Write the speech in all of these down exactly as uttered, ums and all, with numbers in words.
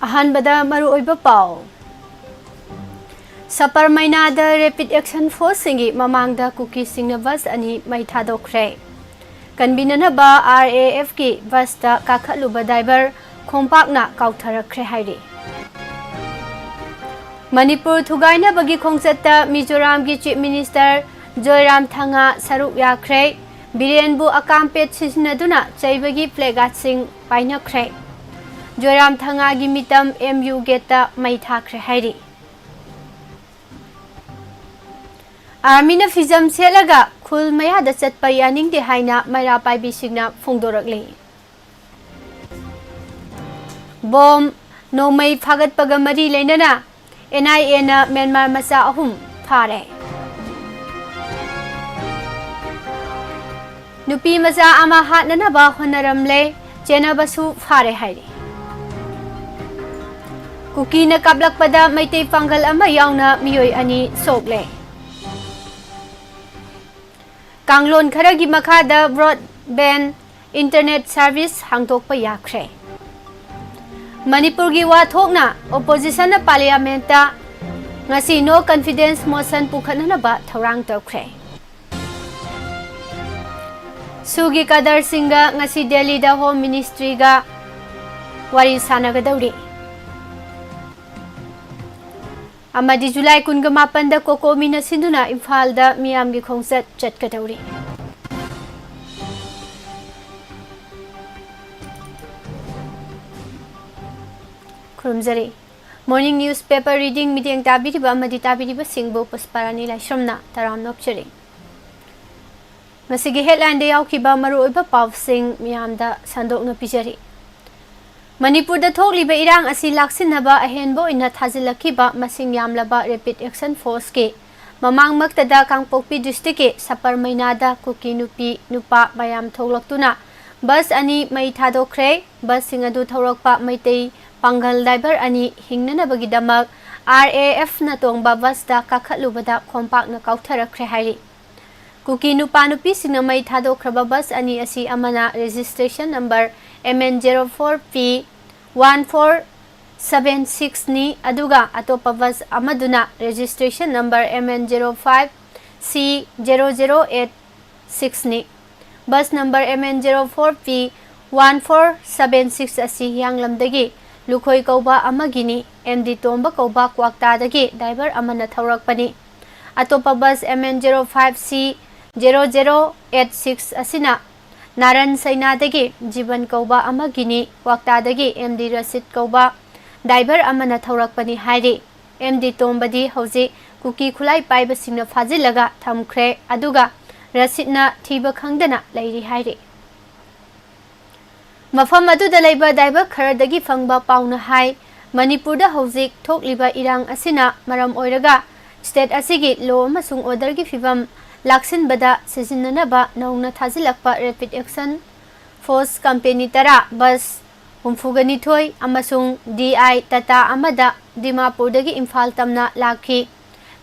ꯑꯍꯥꯟꯕꯗ ꯃꯔꯨꯑꯣꯏꯕ ꯄꯥꯎ꯫ ꯁꯄꯔꯃꯩꯅꯥꯗ Rapid Action Forceꯁꯤꯡꯒꯤ ꯃꯃꯥꯡꯗ ꯀꯨꯀꯤꯁꯤꯡꯅ ꯕꯁ ꯑꯅꯤ ꯃꯩ ꯊꯥꯗꯣꯛꯈ꯭ꯔꯦ꯫ ꯀꯟꯕꯤꯅꯅꯕ RAFꯀꯤ ꯕꯁꯇ ꯀꯥꯈꯠꯂꯨꯕ ꯗ꯭ꯔꯥꯏꯚꯔ ꯈꯣꯡꯄꯥꯛꯅ ꯀꯥꯎꯊꯔꯛꯈ꯭ꯔꯦ ꯍꯥꯏꯔꯤ꯫ ꯃꯅꯤꯄꯨꯔ ꯊꯨꯒꯥꯏꯅꯕꯒꯤ ꯈꯣꯡꯆꯠꯇ ꯃꯤꯖꯣꯔꯥꯝꯒꯤ Chief Minister ꯖꯣꯏꯔꯥꯝ ꯊꯪꯉꯥ ꯁꯔꯨꯛ ꯌꯥꯈ꯭ꯔꯦ꯫ ꯕꯤꯔꯦꯟꯕꯨ ꯑꯀꯥꯝꯄꯦꯠ ꯁꯤꯖꯤꯟꯅꯗꯨꯅ ꯆꯩꯕꯒꯤ placardꯁꯤꯡ ꯄꯥꯏꯅꯈ꯭ꯔꯦ꯫ ꯖꯣꯏꯔꯥꯝ ꯊꯪꯉꯥꯒꯤ ꯃꯤꯇꯝ MU gateꯇ ꯃꯩ ꯊꯥꯈ꯭ꯔꯦ ꯍꯥꯏꯔꯤ꯫ ꯑꯥꯔꯃꯤꯅ ꯐꯤꯖꯝ ꯁꯦꯠꯂꯒ ꯈꯨꯜ ꯃꯌꯥꯗ ꯆꯠꯄ ꯌꯥꯅꯤꯡꯗꯦ ꯍꯥꯏꯅ ꯃꯩꯔꯥ ꯄꯥꯏꯕꯤꯁꯤꯡꯅ ꯐꯣꯡꯗꯣꯔꯛꯂꯤ꯫ ꯕꯣꯝ ꯅꯣꯡꯃꯩ ꯐꯥꯒꯠꯄꯒ ꯃꯔꯤ ꯂꯩꯅꯅ NIAꯅ ꯃ꯭ꯌꯥꯟꯃꯥꯔ ꯃꯆꯥ ꯑꯍꯨꯝ ꯐꯥꯔꯦ꯫ ꯅꯨꯄꯤ ꯃꯆꯥ ꯑꯃ ꯍꯥꯠꯅꯅꯕ ꯍꯣꯠꯅꯔꯝꯂꯦ, ꯆꯦꯟꯅꯕꯁꯨ ꯐꯥꯔꯦ ꯍꯥꯏꯔꯤ꯫ ꯀꯨꯀꯤꯅ ꯀꯥꯞꯂꯛꯄꯗ ꯃꯩꯇꯩ ꯄꯥꯡꯒꯜ ꯑꯃ ꯌꯥꯎꯅ ꯃꯤꯑꯣꯏ ꯑꯅꯤ ꯁꯣꯛꯂꯦ꯫ ꯀꯥꯡꯂꯣꯟ ꯈꯔꯒꯤ ꯃꯈꯥꯗ broadband internet service ꯍꯥꯡꯗꯣꯛꯄ ꯌꯥꯈ꯭ꯔꯦ꯫ ꯃꯅꯤꯄꯨꯔꯒꯤ ꯋꯥ ꯊꯣꯛꯅ oppositionꯅ parliamentꯇ ꯉꯁꯤ no confidence motion ꯄꯨꯈꯠꯅꯅꯕ ꯊꯧꯔꯥꯡ ꯇꯧꯈ꯭ꯔꯦ꯫ ꯁꯨꯒꯤ ꯀꯗꯔꯁꯤꯡꯒ ꯉꯁꯤ ꯗꯦꯜꯂꯤꯗ Home Ministryꯒ ꯋꯥꯔꯤ ꯁꯥꯟꯅꯒꯗꯧꯔꯤ꯫ ꯑꯃꯗꯤ ꯖꯨꯂꯥꯏ ꯀꯨꯟꯒ ꯃꯥꯄꯟꯗ ꯀꯣꯀꯣꯃꯤꯅ ꯁꯤꯟꯗꯨꯅ ꯏꯝꯐꯥꯜꯗ ꯃꯤꯌꯥꯝꯒꯤ ꯈꯣꯡꯆꯠ ꯆꯠꯀꯗꯧꯔꯤ꯫ ꯈꯨꯔꯨꯝꯖꯔꯤ꯫ Morning newspaper reading ꯃꯤꯠꯌꯦꯡ ꯇꯥꯕꯤꯔꯤꯕ ꯑꯃꯗꯤ ꯇꯥꯕꯤꯔꯤꯕꯁꯤꯡꯕꯨ ꯄꯨꯁꯄꯥꯔꯥꯅꯤ ꯂꯥꯏꯁ꯭ꯔꯝꯅ ꯇꯔꯥꯝꯅ ꯑꯣꯛꯆꯔꯤ꯫ ꯉꯁꯤꯒꯤ headlineꯗ ꯌꯥꯎꯈꯤꯕ ꯃꯔꯨꯑꯣꯏꯕ ꯄꯥꯎꯁꯤꯡ ꯃꯤꯌꯥꯝꯗ ꯁꯟꯗꯣꯛꯅ ꯄꯤꯖꯔꯤ꯫ ꯃꯅꯤꯄꯨꯔꯗ ꯊꯣꯛꯂꯤꯕ ꯏꯔꯥꯡ ꯑꯁꯤ ꯂꯥꯛꯁꯤꯟꯅꯕ ꯑꯍꯦꯟꯕ ꯑꯣꯏꯅ ꯊꯥꯖꯤꯜꯂꯛꯈꯤꯕ ꯃꯁꯤꯡ ꯌꯥꯝꯂꯕ Rapid Action Forceꯀꯤ ꯃꯃꯥꯡꯃꯛꯇꯗ ꯀꯥꯡꯄꯣꯛꯄꯤ districtꯀꯤ ꯁꯄꯔꯃꯩꯅꯥꯗ ꯀꯨꯀꯤ ꯅꯨꯄꯤ ꯅꯨꯄꯥ ꯃꯌꯥꯝ ꯊꯣꯛꯂꯛꯇꯨꯅ ꯕꯁ ꯑꯅꯤ ꯃꯩ ꯊꯥꯗꯣꯛꯈ꯭ꯔꯦ꯫ ꯕꯁꯁꯤꯡ ꯑꯗꯨ ꯊꯧꯔꯛꯄ ꯃꯩꯇꯩ ꯄꯥꯡꯒꯜ driver ꯑꯅꯤ ꯍꯤꯡꯅꯅꯕꯒꯤꯗꯃꯛ RAFꯅ ꯇꯣꯡꯕ ꯕꯁꯇ ꯀꯥꯈꯠꯂꯨꯕꯗ ꯈꯣꯡꯄꯥꯛꯅ ꯀꯥꯎꯊꯔꯛꯈ꯭ꯔꯦ ꯍꯥꯏꯔꯤ꯫ ꯀꯨꯀꯤ ꯅꯨꯄꯥ ꯅꯨꯄꯤꯁꯤꯡꯅ ꯃꯩ ꯊꯥꯗꯣꯛꯈ꯭ꯔꯕ ꯕꯁ ꯑꯅꯤ ꯑꯁꯤ ꯑꯃꯅ registration number MN zero four P one four seven six ꯅꯤ, ꯑꯗꯨꯒ ꯑꯇꯣꯞꯄ ꯕꯁ ꯑꯃꯗꯨꯅ registration number M N zero five C zero zero eight six ꯅꯤ꯫ Bus number M N zero four P one four seven six ꯑꯁꯤ ꯍꯤꯌꯥꯡꯂꯝꯗꯒꯤ ꯂꯨꯈꯣꯏ ꯀꯧꯕ ꯑꯃꯒꯤꯅꯤ, M D ꯇꯣꯝꯕ ꯀꯧꯕ ꯀ꯭ꯋꯥꯛꯇꯥꯗꯒꯤ driver ꯑꯃꯅ ꯊꯧꯔꯛꯄꯅꯤ꯫ ꯑꯇꯣꯞꯄ bus M N zero five C zero zero eight six ꯑꯁꯤꯅ ꯅꯥꯔꯟ ꯁꯩꯅꯥꯗꯒꯤ ꯖꯤꯕꯟ ꯀꯧꯕ ꯑꯃꯒꯤꯅꯤ, ꯀ꯭ꯋꯥꯛꯇꯥꯗꯒꯤ M D ꯔꯁꯤꯗ ꯀꯧꯕ driver ꯑꯃꯅ ꯊꯧꯔꯛꯄꯅꯤ ꯍꯥꯏꯔꯤ꯫ M D ꯇꯣꯝꯕꯗꯤ ꯍꯧꯖꯤꯛ ꯀꯨꯀꯤ ꯈꯨꯠꯂꯥꯏ ꯄꯥꯏꯕꯁꯤꯡꯅ ꯐꯥꯖꯤꯜꯂꯒ ꯊꯝꯈ꯭ꯔꯦ, ꯑꯗꯨꯒ ꯔꯁꯤꯗꯅ ꯊꯤꯕ ꯈꯪꯗꯅ ꯂꯩꯔꯤ ꯍꯥꯏꯔꯤ꯫ ꯃꯐꯝ ꯑꯗꯨꯗ ꯂꯩꯕ driver ꯈꯔꯗꯒꯤ ꯐꯪꯕ ꯄꯥꯎꯅ ꯍꯥꯏ, ꯃꯅꯤꯄꯨꯔꯗ ꯍꯧꯖꯤꯛ ꯊꯣꯛꯂꯤꯕ ꯏꯔꯥꯡ ꯑꯁꯤꯅ ꯃꯔꯝ ꯑꯣꯏꯔꯒ state ꯑꯁꯤꯒꯤ law ꯑꯃꯁꯨꯡ orderꯒꯤ ꯐꯤꯕꯝ ꯂꯥꯛꯁꯤꯟꯕꯗ ꯁꯤꯖꯤꯟꯅꯅꯕ ꯅꯧꯅ ꯊꯥꯖꯤꯜꯂꯛꯄ rapid action force company ꯇꯔꯥ, ꯕꯁ ꯍꯨꯝꯐꯨꯒ ꯅꯤꯊꯣꯏ ꯑꯃꯁꯨꯡ D I Tata ꯑꯃꯗ ꯗꯤꯃꯥꯄꯨꯔꯗꯒꯤ ꯏꯝꯐꯥꯜ ꯇꯝꯅ ꯂꯥꯛꯈꯤ꯫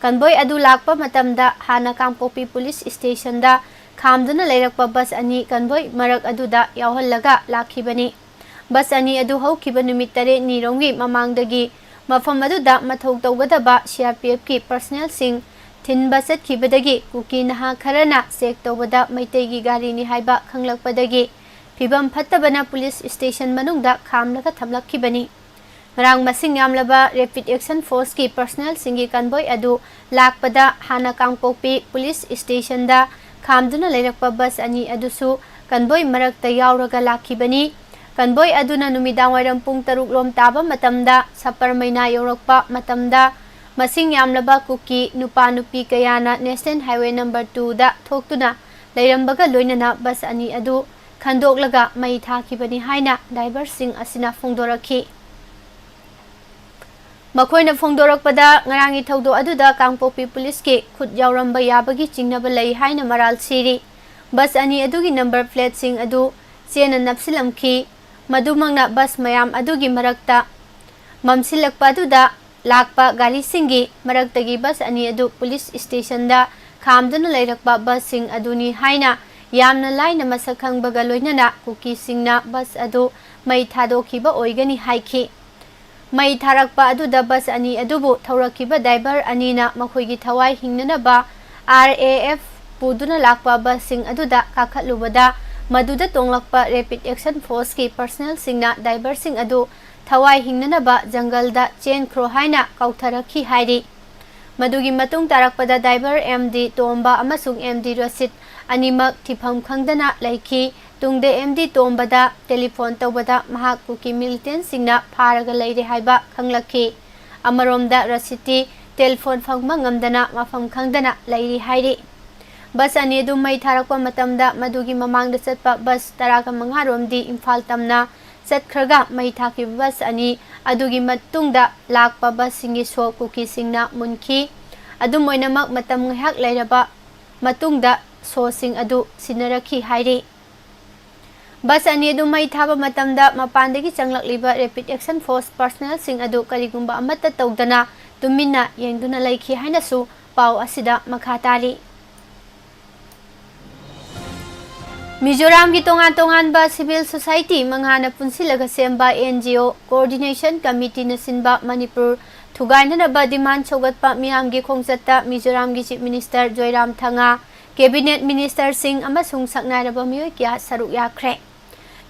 Convoy ꯑꯗꯨ ꯂꯥꯛꯄ ꯃꯇꯝꯗ ꯍꯥꯟꯅ ꯀꯥꯡꯄꯣꯛꯄꯤ police stationꯗ ꯈꯥꯝꯗꯨꯅ ꯂꯩꯔꯛꯄ ꯕꯁ ꯑꯅꯤ convoy ꯃꯔꯛ ꯑꯗꯨꯗ ꯌꯥꯎꯍꯜꯂꯒ ꯂꯥꯛꯈꯤꯕꯅꯤ꯫ ꯕꯁ ꯑꯅꯤ ꯑꯗꯨ ꯍꯧꯈꯤꯕ ꯅꯨꯃꯤꯠ ꯇꯔꯦꯠꯅꯤꯔꯣꯝꯒꯤ ꯃꯃꯥꯡꯗꯒꯤ ꯃꯐꯝ ꯑꯗꯨꯗ ꯃꯊꯧ ꯇꯧꯒꯗꯕ C R P Fꯀꯤ personnelꯁꯤꯡ ꯊꯤꯟꯕ ꯆꯠꯈꯤꯕꯗꯒꯤ ꯀꯨꯀꯤ ꯅꯍꯥ ꯈꯔꯅ check ꯇꯧꯕꯗ ꯃꯩꯇꯩꯒꯤ ꯒꯥꯔꯤꯅꯤ ꯍꯥꯏꯕ ꯈꯪꯂꯛꯄꯗꯒꯤ ꯐꯤꯕꯝ ꯐꯠꯇꯕꯅ police station ꯃꯅꯨꯡꯗ ꯈꯥꯝꯂꯒ ꯊꯝꯂꯛꯈꯤꯕꯅꯤ꯫ ꯉꯔꯥꯡ ꯃꯁꯤꯡ ꯌꯥꯝꯂꯕ rapid action forceꯀꯤ personnelꯁꯤꯡꯒꯤ convoy ꯑꯗꯨ ꯂꯥꯛꯄꯗ ꯍꯥꯟꯅ ꯀꯥꯡꯄꯣꯛꯄꯤ police stationꯗ ꯈꯥꯝꯗꯨꯅ ꯂꯩꯔꯛꯄ ꯕꯁ ꯑꯅꯤ ꯑꯗꯨꯁꯨ convoy ꯃꯔꯛꯇ ꯌꯥꯎꯔꯒ ꯂꯥꯛꯈꯤꯕꯅꯤ꯫ Convoy ꯑꯗꯨꯅ ꯅꯨꯃꯤꯗꯥꯡꯋꯥꯏꯔꯝ ꯄꯨꯡ ꯇꯔꯨꯛ ꯂꯣꯝ ꯇꯥꯕ ꯃꯇꯝꯗ ꯁꯄꯔꯃꯩꯅꯥ ꯌꯧꯔꯛꯄ ꯃꯇꯝꯗ ꯃꯁꯤꯡ ꯌꯥꯝꯂꯕ ꯀꯨꯀꯤ ꯅꯨꯄꯥ ꯅꯨꯄꯤ ꯀꯌꯥꯅ National Highway number twoꯗ ꯊꯣꯛꯇꯨꯅ ꯂꯩꯔꯝꯕꯒ ꯂꯣꯏꯅꯅ ꯕꯁ ꯑꯅꯤ ꯑꯗꯨ ꯈꯟꯗꯣꯛꯂꯒ ꯃꯩ ꯊꯥꯈꯤꯕꯅꯤ ꯍꯥꯏꯅ driverꯁꯤꯡ ꯑꯁꯤꯅ ꯐꯣꯡꯗꯣꯔꯛꯈꯤ꯫ ꯃꯈꯣꯏꯅ ꯐꯣꯡꯗꯣꯔꯛꯄꯗ, ꯉꯔꯥꯡꯒꯤ ꯊꯧꯗꯣꯛ ꯑꯗꯨꯗ ꯀꯥꯡꯄꯣꯛꯄꯤ policeꯀꯤ ꯈꯨꯠ ꯌꯥꯎꯔꯝꯕ ꯌꯥꯕꯒꯤ ꯆꯤꯡꯅꯕ ꯂꯩ ꯍꯥꯏꯅ ꯃꯔꯥꯜ ꯁꯤꯔꯤ꯫ ꯕꯁ ꯑꯅꯤ ꯑꯗꯨꯒꯤ number plateꯁꯤꯡ ꯑꯗꯨ ꯆꯦꯅ ꯅꯞꯁꯤꯜꯂꯝꯈꯤ꯫ ꯃꯗꯨꯃꯛꯅ ꯕꯁ ꯃꯌꯥꯝ ꯑꯗꯨꯒꯤ ꯃꯔꯛꯇ ꯃꯝꯁꯤꯜꯂꯛꯄ ꯑꯗꯨꯗ ꯂꯥꯛꯄ ꯒꯥꯔꯤꯁꯤꯡꯒꯤ ꯃꯔꯛꯇꯒꯤ ꯕꯁ ꯑꯅꯤ ꯑꯗꯨ police stationꯗ ꯈꯥꯝꯗꯨꯅ ꯂꯩꯔꯛꯄ ꯕꯁꯁꯤꯡ ꯑꯗꯨꯅꯤ ꯍꯥꯏꯅ ꯌꯥꯝꯅ ꯂꯥꯏꯅ ꯃꯁꯛ ꯈꯪꯕꯒ ꯂꯣꯏꯅꯅ ꯀꯨꯀꯤꯁꯤꯡꯅ ꯕꯁ ꯑꯗꯨ ꯃꯩ ꯊꯥꯗꯣꯛꯈꯤꯕ ꯑꯣꯏꯒꯅꯤ ꯍꯥꯏꯈꯤ꯫ ꯃꯩ ꯊꯥꯔꯛꯄ ꯑꯗꯨꯗ ꯕꯁ ꯑꯅꯤ ꯑꯗꯨꯕꯨ ꯊꯧꯔꯛꯈꯤꯕ ꯗ꯭ꯔꯥꯏꯚꯔ ꯑꯅꯤꯅ ꯃꯈꯣꯏꯒꯤ ꯊꯋꯥꯏ ꯍꯤꯡꯅꯅꯕ ꯑꯥꯔ ꯑꯦ ꯑꯦꯐ ꯄꯨꯗꯨꯅ ꯂꯥꯛꯄ ꯕꯁꯁꯤꯡ ꯑꯗꯨꯗ ꯀꯥꯈꯠꯂꯨꯕꯗ ꯃꯗꯨꯗ ꯇꯣꯡꯂꯛꯄ ꯔꯦꯄꯤꯗ ꯑꯦꯛꯁꯟ ꯐꯣꯔꯁꯀꯤ ꯄꯔꯁꯅꯦꯜꯁꯤꯡꯅ ꯗ꯭ꯔꯥꯏꯚꯔꯁꯤꯡ ꯑꯗꯨ ꯊꯋꯥꯏ ꯍꯤꯡꯅꯅꯕ ꯖꯪꯒꯜꯗ ꯆꯦꯟꯈ꯭ꯔꯣ ꯍꯥꯏꯅ ꯀꯥꯎꯊꯔꯛꯈꯤ ꯍꯥꯏꯔꯤ꯫ ꯃꯗꯨꯒꯤ ꯃꯇꯨꯡ ꯇꯥꯔꯛꯄꯗ ꯗ꯭ꯔꯥꯏꯚꯔ ꯑꯦꯝ ꯗꯤ ꯇꯣꯝꯕ ꯑꯃꯁꯨꯡ ꯑꯦꯝ ꯗꯤ ꯔꯁꯤꯗ ꯑꯅꯤꯃꯛ ꯊꯤꯐꯝ ꯈꯪꯗꯅ ꯂꯩꯈꯤ꯫ ꯇꯨꯡꯗ ꯑꯦꯝ ꯗꯤ ꯇꯣꯝꯕꯗ ꯇꯦꯂꯤꯐꯣꯟ ꯇꯧꯕꯗ ꯃꯍꯥꯛ ꯀꯨꯀꯤ ꯃꯤꯂꯤꯇꯦꯟꯁꯤꯡꯅ ꯐꯥꯔꯒ ꯂꯩꯔꯦ ꯍꯥꯏꯕ ꯈꯪꯂꯛꯈꯤ꯫ ꯑꯃꯔꯣꯝꯗ ꯔꯁꯤꯗꯇꯤ ꯇꯦꯂꯤꯐꯣꯟ ꯐꯪꯕ ꯉꯝꯗꯅ ꯃꯐꯝ ꯈꯪꯗꯅ ꯂꯩꯔꯤ ꯍꯥꯏꯔꯤ꯫ ꯕꯁ ꯑꯅꯤ ꯑꯗꯨ ꯃꯩ ꯊꯥꯔꯛꯄ ꯃꯇꯝꯗ ꯃꯗꯨꯒꯤ ꯃꯃꯥꯡꯗ ꯆꯠꯄ ꯕꯁ ꯇꯔꯥꯒ ꯃꯉꯥ ꯔꯣꯝꯗꯤ ꯏꯝꯐꯥꯜ ꯇꯝꯅ ꯆꯠꯈ꯭ꯔꯒ ꯃꯩ ꯊꯥꯈꯤꯕ ꯕꯁ ꯑꯅꯤ ꯑꯗꯨꯒꯤ ꯃꯇꯨꯡꯗ ꯂꯥꯛꯄ ꯕꯁꯁꯤꯡꯒꯤ ꯁꯣ ꯀꯨꯀꯤꯁꯤꯡꯅ ꯃꯨꯟꯈꯤ꯫ ꯑꯗꯨꯝ ꯑꯣꯏꯅꯃꯛ, ꯃꯇꯝ ꯉꯥꯏꯍꯥꯛ ꯂꯩꯔꯕ ꯃꯇꯨꯡꯗ ꯁꯣꯁꯤꯡ ꯑꯗꯨ ꯁꯤꯟꯅꯔꯛꯈꯤ ꯍꯥꯏꯔꯤ꯫ ꯕꯁ ꯑꯅꯤ ꯑꯗꯨ ꯃꯩ ꯊꯥꯕ ꯃꯇꯝꯗ ꯃꯄꯥꯟꯗꯒꯤ ꯆꯪꯂꯛꯂꯤꯕ ꯔꯦꯄꯤꯗ ꯑꯦꯛꯁꯟ ꯐꯣꯔꯁ ꯄꯔꯁꯅꯦꯜꯁꯤꯡ ꯑꯗꯨ ꯀꯔꯤꯒꯨꯝꯕ ꯑꯃꯠꯇ ꯇꯧꯗꯅ ꯇꯨꯃꯤꯟꯅ ꯌꯦꯡꯗꯨꯅ ꯂꯩꯈꯤ ꯍꯥꯏꯅꯁꯨ ꯄꯥꯎ ꯑꯁꯤꯗ ꯃꯈꯥ ꯇꯥꯔꯤ꯫ ꯃꯤꯖꯣꯔꯥꯝꯒꯤ ꯇꯣꯉꯥꯟ ꯇꯣꯉꯥꯟꯕ ꯁꯤꯚꯤꯜ ꯁꯣꯁꯥꯏꯇꯤ ꯃꯉꯥꯅ ꯄꯨꯟꯁꯤꯜꯂꯒ ꯁꯦꯝꯕ ꯑꯦꯟ ꯖꯤ ꯑꯣ ꯀꯣꯑꯣꯔꯗꯤꯅꯦꯁꯟ ꯀꯃꯤꯇꯤꯅ ꯁꯤꯟꯕ ꯃꯅꯤꯄꯨꯔ ꯊꯨꯒꯥꯏꯅꯅꯕ ꯗꯤꯃꯥꯟ ꯁꯧꯒꯠꯄ ꯃꯤꯌꯥꯝꯒꯤ ꯈꯣꯡꯆꯠꯇ ꯃꯤꯖꯣꯔꯥꯝꯒꯤ ꯆꯤꯐ ꯃꯤꯅꯤꯁꯇꯔ ꯖꯣꯏꯔꯥꯝ ꯊꯪꯉꯥ, ꯀꯦꯕꯤꯅꯦꯠ ꯃꯤꯅꯤꯁꯇꯔꯁꯤꯡ ꯑꯃꯁꯨꯡ ꯁꯛꯅꯥꯏꯔꯕ ꯃꯤꯑꯣꯏ ꯀꯌꯥ ꯁꯔꯨꯛ ꯌꯥꯈ꯭ꯔꯦ꯫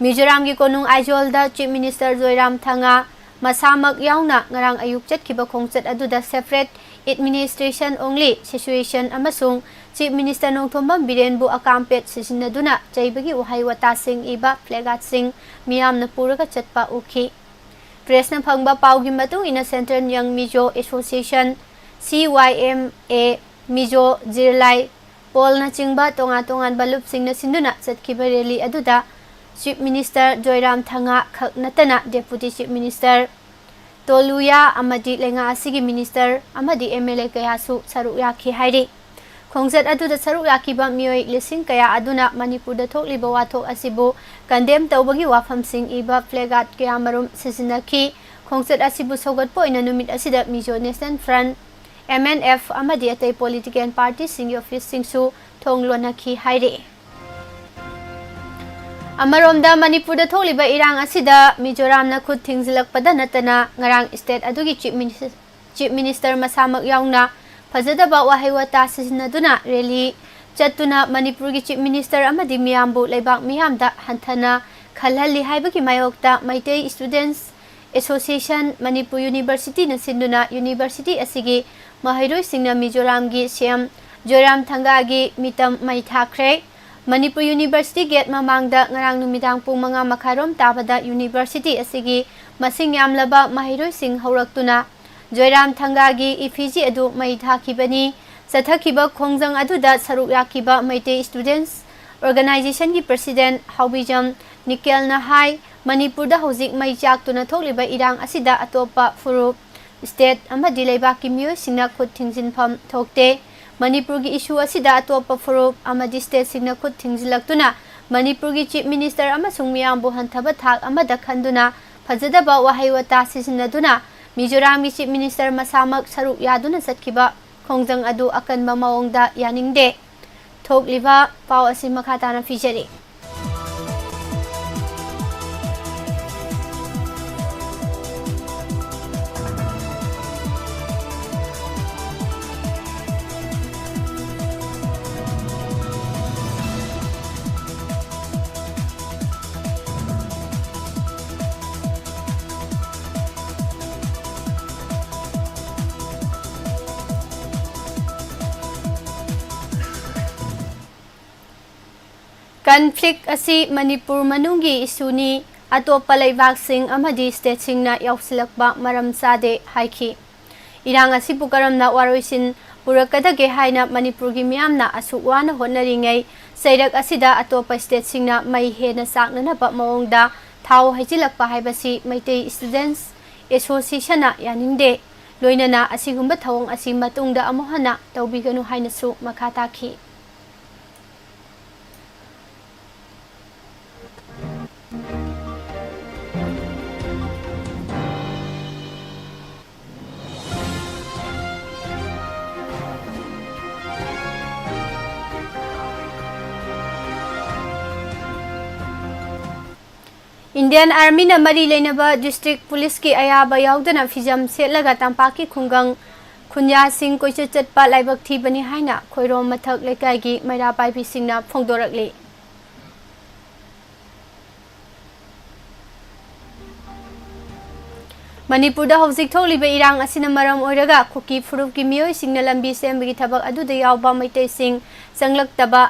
ꯃꯤꯖꯣꯔꯥꯝꯒꯤ ꯀꯣꯅꯨꯡ ꯑꯥꯏꯖꯣꯜꯗ ꯆꯤꯐ ꯃꯤꯅꯤꯁꯇꯔ ꯖꯣꯏꯔꯥꯝ ꯊꯪꯉꯥ ꯃꯁꯥꯃꯛ ꯌꯥꯎꯅ ꯉꯔꯥꯡ ꯑꯌꯨꯛ ꯆꯠꯈꯤꯕ ꯈꯣꯡꯆꯠ ꯑꯗꯨꯗ separate administration only situation ꯑꯃꯁꯨꯡ ꯆꯤꯐ ꯃꯤꯅꯤꯁꯇꯔ ꯅꯣꯡꯊꯣꯝꯕꯝ ꯕꯤꯔꯦꯟꯕꯨ ꯑꯀꯥꯝꯄꯦꯠ ꯁꯤꯖꯤꯟꯅꯗꯨꯅ ꯆꯩꯕꯒꯤ ꯋꯥꯍꯩ ꯋꯥꯇꯥꯁꯤꯡ ꯏꯕ ꯄ꯭ꯂꯦꯀꯥꯔꯗꯁꯤꯡ ꯃꯤꯌꯥꯝꯅ ꯄꯨꯔꯒ ꯆꯠꯄ ꯎꯈꯤ꯫ ꯄ꯭ꯔꯦꯁꯅ ꯐꯪꯕ ꯄꯥꯎꯒꯤ ꯃꯇꯨꯡ ꯏꯟꯅ, Central Young Mizo Association, C Y M A, ꯃꯤꯖꯣ, ꯖꯤꯔꯂꯥꯏ, ꯄꯣꯜꯅꯆꯤꯡꯕ ꯇꯣꯉꯥꯟ ꯇꯣꯉꯥꯟꯕ ꯂꯨꯞꯁꯤꯡꯅ ꯁꯤꯟꯗꯨꯅ ꯆꯠꯈꯤꯕ ꯔꯦꯂꯤ ꯑꯗꯨꯗ ꯆꯤꯐ ꯃꯤꯅꯤꯁꯇꯔ ꯖꯣꯏꯔꯥꯝ ꯊꯪꯉꯥ ꯈꯛ ꯅꯠꯇꯅ ꯗꯦꯄꯨꯇꯤ ꯆꯤꯐ ꯃꯤꯅꯤꯁꯇꯔ ꯇꯣꯂꯨꯌꯥ ꯑꯃꯗꯤ ꯂꯩꯉꯥꯛ ꯑꯁꯤꯒꯤ ꯃꯤꯅꯤꯁꯇꯔ ꯑꯃꯗꯤ ꯑꯦꯝ ꯑꯦꯜ ꯑꯦ ꯀꯌꯥꯁꯨ ꯁꯔꯨꯛ ꯌꯥꯈꯤ ꯍꯥꯏꯔꯤ꯫ ꯈꯣꯡꯆꯠ ꯑꯗꯨꯗ ꯁꯔꯨꯛ ꯌꯥꯈꯤꯕ ꯃꯤꯑꯣꯏ ꯂꯤꯁꯤꯡ ꯀꯌꯥ ꯑꯗꯨꯅ ꯃꯅꯤꯄꯨꯔꯗ ꯊꯣꯛꯂꯤꯕ ꯋꯥꯊꯣꯛ ꯑꯁꯤꯕꯨ ꯀꯟꯗꯦꯝ ꯇꯧꯕꯒꯤ ꯋꯥꯐꯝꯁꯤꯡ ꯏꯕ ꯄ꯭ꯂꯦꯀꯥꯔꯗ ꯀꯌꯥꯃꯔꯨꯝ ꯁꯤꯖꯤꯟꯅꯈꯤ꯫ ꯈꯣꯡꯆꯠ ꯑꯁꯤꯕꯨ ꯁꯧꯒꯠꯄ ꯑꯣꯏꯅ ꯅꯨꯃꯤꯠ ꯑꯁꯤꯗ Mizo national front, M N F ꯑꯃꯗꯤ ꯑꯇꯩ ꯄꯣꯂꯤꯇꯤꯀꯦꯜ ꯄꯥꯔꯇꯤꯁꯤꯡꯒꯤ ꯑꯣꯐꯤꯁꯁꯤꯡꯁꯨ ꯊꯣꯡ ꯂꯣꯟꯅꯈꯤ ꯍꯥꯏꯔꯤ꯫ ꯑꯃꯔꯣꯝꯗ, ꯃꯅꯤꯄꯨꯔꯗ ꯊꯣꯛꯂꯤꯕ ꯏꯔꯥꯡ ꯑꯁꯤꯗ ꯃꯤꯖꯣꯔꯥꯝꯅ ꯈꯨꯠ ꯊꯤꯡꯖꯤꯜꯂꯛꯄꯗ ꯅꯠꯇꯅ, ꯉꯔꯥꯡ state ꯑꯗꯨꯒꯤ Chief Minister, Chief Minister ꯃꯁꯥꯃꯛ ꯌꯥꯎꯅ ꯐꯖꯗꯕ ꯋꯥꯍꯩ ꯋꯥꯇꯥ ꯁꯤꯖꯤꯟꯅꯗꯨꯅ rally ꯆꯠꯇꯨꯅ ꯃꯅꯤꯄꯨꯔꯒꯤ Chief Minister ꯑꯃꯗꯤ ꯃꯤꯌꯥꯝꯕꯨ ꯂꯩꯕꯥꯛ ꯃꯤꯌꯥꯝꯗ ꯍꯟꯊꯅ ꯈꯜꯍꯜꯂꯤ ꯍꯥꯏꯕꯒꯤ ꯃꯥꯌꯣꯛꯇ Meitei Students Association, ꯃꯅꯤꯄꯨꯔ Universityꯅ ꯁꯤꯟꯗꯨꯅ university ꯑꯁꯤꯒꯤ ꯃꯍꯩꯔꯣꯏꯁꯤꯡꯅ ꯃꯤꯖꯣꯔꯥꯝꯒꯤ C M ꯖꯣꯏꯔꯥꯝ ꯊꯪꯒꯥꯒꯤ ꯃꯤꯇꯝ ꯃꯩ ꯊꯥꯈ꯭ꯔꯦ꯫ ꯃꯅꯤꯄꯨꯔ University gate ꯃꯃꯥꯡꯗ ꯉꯔꯥꯡ ꯅꯨꯃꯤꯗꯥꯡ ꯄꯨꯡ ꯃꯉꯥ ꯃꯈꯥꯏꯔꯣꯝ ꯇꯥꯕꯗ university ꯑꯁꯤꯒꯤ ꯃꯁꯤꯡ ꯌꯥꯝꯂꯕ ꯃꯍꯩꯔꯣꯏꯁꯤꯡ ꯍꯧꯔꯛꯇꯨꯅ ꯖꯣꯏꯔꯥꯝ ꯊꯪꯒꯥꯒꯤ effigy ꯑꯗꯨ ꯃꯩ ꯊꯥꯈꯤꯕꯅꯤ꯫ ꯆꯠꯊꯈꯤꯕ ꯈꯣꯡꯖꯪ ꯑꯗꯨꯗ ꯁꯔꯨꯛ ꯌꯥꯈꯤꯕ Meitei Students Organizationꯒꯤ President ꯍꯥꯎꯕꯤꯖꯝ ꯅꯤꯀꯦꯜꯅ ꯍꯥꯏ, ꯃꯅꯤꯄꯨꯔꯗ ꯍꯧꯖꯤꯛ ꯃꯩ ꯆꯥꯛꯇꯨꯅ ꯊꯣꯛꯂꯤꯕ ꯏꯔꯥꯡ ꯑꯁꯤꯗ ꯑꯇꯣꯞꯄ ꯐꯨꯔꯨꯞ, state ꯑꯃꯗꯤ ꯂꯩꯕꯥꯛꯀꯤ ꯃꯤꯑꯣꯏꯁꯤꯡꯅ ꯈꯨꯠ ꯊꯤꯡꯖꯤꯟꯐꯝ ꯊꯣꯛꯇꯦ꯫ ꯃꯅꯤꯄꯨꯔꯒꯤ issue ꯑꯁꯤꯗ ꯑꯇꯣꯞꯄ ꯐꯨꯔꯨꯞ ꯑꯃꯗꯤ stateꯁꯤꯡꯅ ꯈꯨꯠ ꯊꯤꯡꯖꯤꯜꯂꯛꯇꯨꯅ ꯃꯅꯤꯄꯨꯔꯒꯤ Chief Minister ꯑꯃꯁꯨꯡ ꯃꯤꯌꯥꯝꯕꯨ ꯍꯟꯊꯕ ꯊꯥꯛ ꯑꯃꯗ ꯈꯟꯗꯨꯅ ꯐꯖꯗꯕ ꯋꯥꯍꯩ ꯋꯥꯇꯥ ꯁꯤꯖꯤꯟꯅꯗꯨꯅ ꯃꯤꯖꯣꯔꯥꯝꯒꯤ Chief Minister ꯃꯁꯥꯃꯛ ꯁꯔꯨꯛ ꯌꯥꯗꯨꯅ ꯆꯠꯈꯤꯕ ꯈꯣꯡꯖꯪ ꯑꯗꯨ ꯑꯀꯟꯕ ꯃꯑꯣꯡꯗ ꯌꯥꯅꯤꯡꯗꯦ꯫ ꯊꯣꯛꯂꯤꯕ ꯄꯥꯎ ꯑꯁꯤ ꯃꯈꯥ ꯇꯥꯅ ꯄꯤꯖꯔꯤ꯫ Conflict ꯑꯁꯤ ꯃꯅꯤꯄꯨꯔ ꯃꯅꯨꯡꯒꯤ issueꯅꯤ, ꯑꯇꯣꯞꯄ ꯂꯩꯕꯥꯛꯁꯤꯡ ꯑꯃꯗꯤ stateꯁꯤꯡꯅ ꯌꯥꯎꯁꯤꯜꯂꯛꯄ ꯃꯔꯝ ꯆꯥꯗꯦ ꯍꯥꯏꯈꯤ꯫ ꯏꯔꯥꯡ ꯑꯁꯤꯕꯨ ꯀꯔꯝꯅ ꯋꯥꯔꯣꯏꯁꯤꯟ ꯄꯨꯔꯛꯀꯗꯒꯦ ꯍꯥꯏꯅ ꯃꯅꯤꯄꯨꯔꯒꯤ ꯃꯤꯌꯥꯝꯅ ꯑꯁꯨꯛ ꯋꯥꯅ ꯍꯣꯠꯅꯔꯤꯉꯩ, ꯆꯩꯔꯛ ꯑꯁꯤꯗ ꯑꯇꯣꯞꯄ stateꯁꯤꯡꯅ ꯃꯩ ꯍꯦꯟꯅ ꯆꯥꯛꯅꯅꯕ ꯃꯑꯣꯡꯗ ꯊꯥꯎ ꯍꯩꯖꯤꯜꯂꯛꯄ ꯍꯥꯏꯕꯁꯤ Meitei Students Associationꯅ ꯌꯥꯅꯤꯡꯗꯦ꯫ ꯂꯣꯏꯅꯅ ꯑꯁꯤꯒꯨꯝꯕ ꯊꯧꯑꯣꯡ ꯑꯁꯤ ꯃꯇꯨꯡꯗ ꯑꯃꯨꯛ ꯍꯟꯅ ꯇꯧꯕꯤꯒꯅꯨ ꯍꯥꯏꯅꯁꯨ ꯃꯈꯥ ꯇꯥꯈꯤ꯫ ꯏꯟꯗꯤꯌꯟ ꯑꯥꯔꯃꯤꯅ ꯃꯔꯤ ꯂꯩꯅꯕ ꯗꯤꯁꯇ꯭ꯔꯤꯛ ꯄꯨꯂꯤꯁꯀꯤ ꯑꯌꯥꯕ ꯌꯥꯎꯗꯅ ꯐꯤꯖꯝ ꯁꯦꯠꯂꯒ ꯇꯝꯄꯥꯛꯀꯤ ꯈꯨꯡꯒꯪ ꯈꯨꯟꯌꯥꯁꯤꯡ ꯀꯣꯏꯆꯠ ꯆꯠꯄ ꯂꯥꯏꯕꯛ ꯊꯤꯕꯅꯤ ꯍꯥꯏꯅ ꯈꯣꯏꯔꯣꯝ ꯃꯊꯛ ꯂꯩꯀꯥꯏꯒꯤ ꯃꯩꯔꯥ ꯄꯥꯏꯕꯤꯁꯤꯡꯅ ꯐꯣꯡꯗꯣꯔꯛꯂꯤ꯫ ꯃꯅꯤꯄꯨꯔꯗ ꯍꯧꯖꯤꯛ ꯊꯣꯛꯂꯤꯕ ꯏꯔꯥꯡ ꯑꯁꯤꯅ ꯃꯔꯝ ꯑꯣꯏꯔꯒ ꯀꯨꯀꯤ ꯐꯨꯔꯨꯞꯀꯤ ꯃꯤꯑꯣꯏꯁꯤꯡꯅ ꯂꯝꯕꯤ ꯁꯦꯝꯕꯒꯤ ꯊꯕꯛ ꯑꯗꯨꯗ ꯌꯥꯎꯕ ꯃꯩꯇꯩꯁꯤꯡ ꯆꯪꯂꯛꯇꯕ,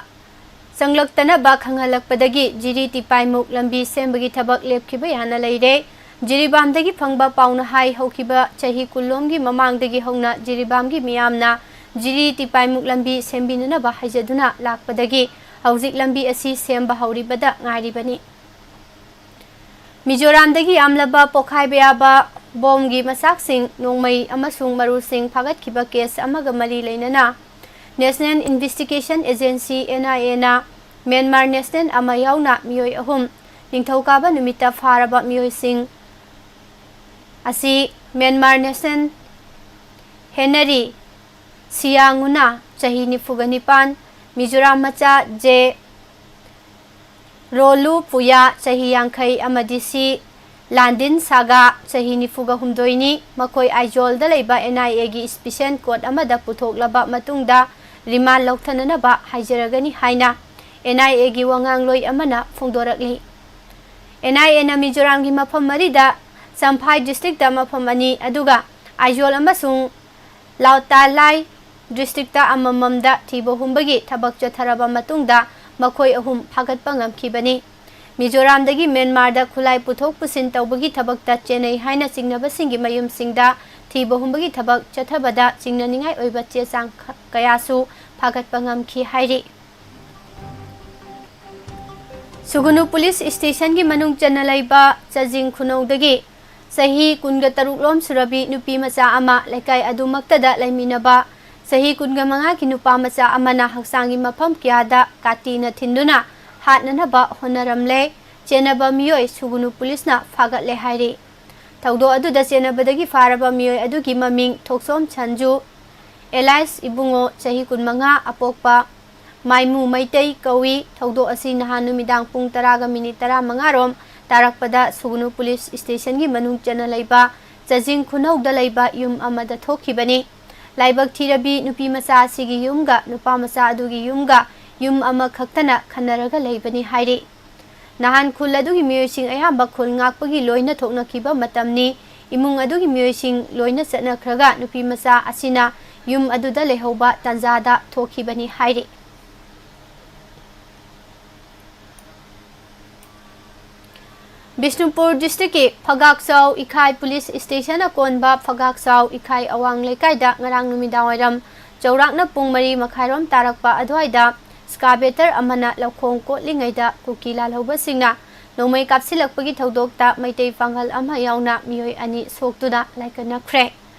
ꯆꯪꯂꯛꯇꯅꯕ ꯈꯪꯍꯜꯂꯛꯄꯗꯒꯤ ꯖꯤꯔꯤ ꯇꯤꯄꯥꯏꯃꯨꯛ ꯂꯝꯕꯤ ꯁꯦꯝꯕꯒꯤ ꯊꯕꯛ ꯂꯦꯞꯈꯤꯕ ꯌꯥꯅ ꯂꯩꯔꯦ꯫ ꯖꯤꯔꯤꯕꯥꯝꯗꯒꯤ ꯐꯪꯕ ꯄꯥꯎꯅ ꯍꯥꯏ, ꯍꯧꯈꯤꯕ ꯆꯍꯤ ꯀꯨꯟꯂꯣꯝꯒꯤ ꯃꯃꯥꯡꯗꯒꯤ ꯍꯧꯅ ꯖꯤꯔꯤꯕꯥꯝꯒꯤ ꯃꯤꯌꯥꯝꯅ ꯖꯤꯔꯤ ꯇꯤꯄꯥꯏꯃꯨꯛ ꯂꯝꯕꯤ ꯁꯦꯝꯕꯤꯅꯅꯕ ꯍꯥꯏꯖꯗꯨꯅ ꯂꯥꯛꯄꯗꯒꯤ ꯍꯧꯖꯤꯛ ꯂꯝꯕꯤ ꯑꯁꯤ ꯁꯦꯝꯕ ꯍꯧꯔꯤꯕꯗ ꯉꯥꯏꯔꯤꯕꯅꯤ꯫ ꯃꯤꯖꯣꯔꯥꯝꯗꯒꯤ ꯌꯥꯝꯂꯕ ꯄꯣꯈꯥꯏꯕ ꯌꯥꯕ ꯕꯣꯝꯒꯤ ꯃꯆꯥꯛꯁꯤꯡ, ꯅꯣꯡꯃꯩ ꯑꯃꯁꯨꯡ ꯃꯔꯨꯁꯤꯡ ꯐꯥꯒꯠꯈꯤꯕ ꯀꯦꯁ ꯑꯃꯒ ꯃꯔꯤ ꯂꯩꯅꯅ National Investigation Agency, NIAꯅ ꯃ꯭ꯌꯥꯟꯃꯥꯔ ꯅꯦꯁꯅꯦꯜ ꯑꯃ ꯌꯥꯎꯅ ꯃꯤꯑꯣꯏ ꯑꯍꯨꯝ ꯅꯤꯡꯊꯧꯀꯥꯕ ꯅꯨꯃꯤꯠꯇ ꯐꯥꯔꯕ ꯃꯤꯑꯣꯏꯁꯤꯡ ꯑꯁꯤ ꯃ꯭ꯌꯥꯟꯃꯥꯔ ꯅꯦꯁꯅꯦꯜ ꯍꯦꯅꯔꯤ ꯁꯤꯌꯥꯉꯨꯅ, ꯆꯍꯤ ꯅꯤꯐꯨꯒ ꯅꯤꯄꯥꯟ, ꯃꯤꯖꯣꯔꯥꯝ ꯃꯆꯥ ꯖꯦ ꯔꯣꯂꯨ ꯄꯨꯌꯥ, ꯆꯍꯤ ꯌꯥꯡꯈꯩ, ꯑꯃꯗꯤ ꯁꯤ ꯂꯥꯟꯗꯤꯟ ꯁꯥꯒꯥ, ꯆꯍꯤ ꯅꯤꯐꯨꯒ ꯍꯨꯝꯗꯣꯏꯅꯤ꯫ ꯃꯈꯣꯏ ꯑꯥꯏꯖꯣꯜꯗ ꯂꯩꯕ NIAꯒꯤ ꯁ꯭ꯄꯦꯁꯤꯌꯦꯜ ꯀꯣꯔꯠ ꯑꯃꯗ ꯄꯨꯊꯣꯛꯂꯕ ꯃꯇꯨꯡꯗ ꯔꯤꯃꯥꯟ ꯂꯧꯊꯅꯅꯕ ꯍꯥꯏꯖꯔꯒꯅꯤ ꯍꯥꯏꯅ NIAꯒꯤ ꯋꯥꯉꯥꯡꯂꯣꯏ ꯑꯃꯅ ꯐꯣꯡꯗꯣꯔꯛꯂꯤ꯫ NIAꯅ ꯃꯤꯖꯣꯔꯥꯝꯒꯤ ꯃꯐꯝ ꯃꯔꯤꯗ, ꯆꯝꯐꯥꯏ ꯗꯤꯁꯇ꯭ꯔꯤꯛꯇ ꯃꯐꯝ ꯑꯅꯤ, ꯑꯗꯨꯒ ꯑꯥꯏꯖꯣꯜ ꯑꯃꯁꯨꯡ ꯂꯥꯎꯇꯥꯂꯥꯏ ꯗꯤꯁꯇ꯭ꯔꯤꯛꯇ ꯑꯃꯃꯝꯗ ꯊꯤꯕ ꯍꯨꯝꯕꯒꯤ ꯊꯕꯛ ꯆꯠꯊꯔꯕ ꯃꯇꯨꯡꯗ ꯃꯈꯣꯏ ꯑꯍꯨꯝ ꯐꯥꯒꯠꯄ ꯉꯝꯈꯤꯕꯅꯤ꯫ ꯃꯤꯖꯣꯔꯥꯝꯗꯒꯤ ꯃ꯭ꯌꯥꯟꯃꯥꯔꯗ ꯈꯨꯠꯂꯥꯏ ꯄꯨꯊꯣꯛ ꯄꯨꯁꯤꯟ ꯇꯧꯕꯒꯤ ꯊꯕꯛꯇ ꯆꯦꯟꯅꯩ ꯍꯥꯏꯅ ꯆꯤꯡꯅꯕꯁꯤꯡꯒꯤ ꯃꯌꯨꯝꯁꯤꯡꯗ ꯊꯤꯕ ꯍꯨꯝꯕꯒꯤ ꯊꯕꯛ ꯆꯠꯊꯕꯗ ꯆꯤꯡꯅꯅꯤꯡꯉꯥꯏ ꯑꯣꯏꯕ ꯆꯦ ꯆꯥꯡ ꯈ-, ꯀꯌꯥꯁꯨ ꯐꯥꯒꯠꯄ ꯉꯝꯈꯤ ꯍꯥꯏꯔꯤ꯫ ꯁꯨꯒꯨꯅꯨ ꯄꯨꯂꯤꯁ ꯁ꯭ꯇꯦꯁꯟꯒꯤ ꯃꯅꯨꯡ ꯆꯟꯅ ꯂꯩꯕ ꯆꯖꯤꯡ ꯈꯨꯅꯧꯗꯒꯤ ꯆꯍꯤ ꯀꯨꯟꯒ ꯇꯔꯨꯛ ꯂꯣꯝ ꯁꯨꯔꯕꯤ ꯅꯨꯄꯤ ꯃꯆꯥ ꯑꯃ, ꯂꯩꯀꯥꯏ ꯑꯗꯨꯃꯛꯇꯗ ꯂꯩꯃꯤꯟꯅꯕ ꯆꯍꯤ ꯀꯨꯟꯒ ꯃꯉꯥꯒꯤ ꯅꯨꯄꯥ ꯃꯆꯥ ꯑꯃꯅ ꯍꯛꯆꯥꯡꯒꯤ ꯃꯐꯝ ꯀꯌꯥꯗ ꯀꯥꯇꯤꯅ ꯊꯤꯟꯗꯨꯅ ꯍꯥꯠꯅꯅꯕ ꯍꯣꯠꯅꯔꯝꯂꯦ꯫ ꯆꯦꯟꯅꯕ ꯃꯤꯑꯣꯏ ꯁꯨꯒꯨꯅꯨ ꯄꯨꯂꯤꯁꯅ ꯐꯥꯒꯠꯂꯦ ꯍꯥꯏꯔꯤ꯫ ꯊꯧꯗꯣꯛ ꯑꯗꯨꯗ ꯆꯦꯟꯅꯕꯗꯒꯤ ꯐꯥꯔꯕ ꯃꯤꯑꯣꯏ ꯑꯗꯨꯒꯤ ꯃꯃꯤꯡ ꯊꯣꯛꯁꯣꯝ ꯁꯟꯖꯨ, ꯑꯦꯂꯥꯏꯁ ꯏꯕꯨꯡꯉꯣ, ꯆꯍꯤ ꯀꯨꯟꯃꯉꯥ, ꯑꯄꯣꯛꯄ ꯃꯥꯏꯃꯨ ꯃꯩꯇꯩ ꯀꯧꯏ꯫ ꯊꯧꯗꯣꯛ ꯑꯁꯤ ꯅꯍꯥꯟ ꯅꯨꯃꯤꯗꯥꯡ ꯄꯨꯡ ꯇꯔꯥꯒ ꯃꯤꯅꯤꯠ ꯇꯔꯥꯃꯉꯥ ꯔꯣꯝ ꯇꯥꯔꯛꯄꯗ ꯁꯨꯒꯅꯨ ꯄꯨꯂꯤꯁ ꯁ꯭ꯇꯦꯁꯟꯒꯤ ꯃꯅꯨꯡ ꯆꯟꯅ ꯂꯩꯕ ꯆꯥꯖꯤꯡ ꯈꯨꯅꯧꯗ ꯂꯩꯕ ꯌꯨꯝ ꯑꯃꯗ ꯊꯣꯛꯈꯤꯕꯅꯤ꯫ ꯂꯥꯏꯕꯛ ꯊꯤꯔꯕꯤ ꯅꯨꯄꯤ ꯃꯆꯥ ꯑꯁꯤꯒꯤ ꯌꯨꯝꯒ ꯅꯨꯄꯥ ꯃꯆꯥ ꯑꯗꯨꯒꯤ ꯌꯨꯝꯒ ꯌꯨꯝ ꯑꯃꯈꯛꯇꯅ ꯈꯟꯅꯔꯒ ꯂꯩꯕꯅꯤ ꯍꯥꯏꯔꯤ꯫ ꯅꯍꯥꯟ ꯈꯨꯜ ꯑꯗꯨꯒꯤ ꯃꯤꯑꯣꯏꯁꯤꯡ ꯑꯌꯥꯝꯕ ꯈꯨꯜ ꯉꯥꯛꯄꯒꯤ ꯂꯣꯏꯅ ꯊꯣꯛꯅꯈꯤꯕ ꯃꯇꯝꯅꯤ꯫ ꯏꯃꯨꯡ ꯑꯗꯨꯒꯤ ꯃꯤꯑꯣꯏꯁꯤꯡ ꯂꯣꯏꯅ ꯆꯠꯅꯈ꯭ꯔꯒ ꯅꯨꯄꯤ ꯃꯆꯥ ꯑꯁꯤꯅ ꯌꯨꯝ ꯑꯗꯨꯗ ꯂꯩꯍꯧꯕ ꯇꯥꯟꯖꯥꯗ ꯊꯣꯛꯈꯤꯕꯅꯤ ꯍꯥꯏꯔꯤ꯫ ꯕꯤꯁꯅꯨꯄꯨꯔ ꯗꯤꯁꯇ꯭ꯔꯤꯛꯀꯤ ꯐꯒꯥꯛꯆꯥꯎ ꯏꯈꯥꯏ ꯄꯨꯂꯤꯁ ꯁ꯭ꯇꯦꯁꯟ ꯑꯀꯣꯟꯕ ꯐꯒꯥꯛꯆꯥꯎ ꯏꯈꯥꯏ ꯑꯋꯥꯡ ꯂꯩꯀꯥꯏꯗ ꯉꯔꯥꯡ ꯅꯨꯃꯤꯗꯥꯡꯋꯥꯏꯔꯝ ꯆꯥꯎꯔꯥꯛꯅ ꯄꯨꯡ ꯃꯔꯤ ꯃꯈꯥꯏꯔꯣꯝ ꯇꯥꯔꯛꯄ ꯑꯗꯨꯋꯥꯏꯗ ꯁ꯭ꯀꯥꯕꯦꯇꯔ ꯑꯃꯅ ꯂꯧꯈꯣꯡ ꯀꯣꯠꯂꯤꯉꯩꯗ ꯀꯨꯀꯤ ꯂꯥꯜꯍꯧꯕꯁꯤꯡꯅ ꯅꯣꯡꯃꯩ ꯀꯥꯞꯁꯤꯜꯂꯛꯄꯒꯤ ꯊꯧꯗꯣꯛꯇ ꯃꯩꯇꯩ ꯄꯥꯡꯒꯜ ꯑꯃ ꯌꯥꯎꯅ ꯃꯤꯑꯣꯏ ꯑꯅꯤ ꯁꯣꯛꯇꯨꯅ ꯂꯥꯏꯀꯠꯅꯈ꯭ꯔꯦ꯫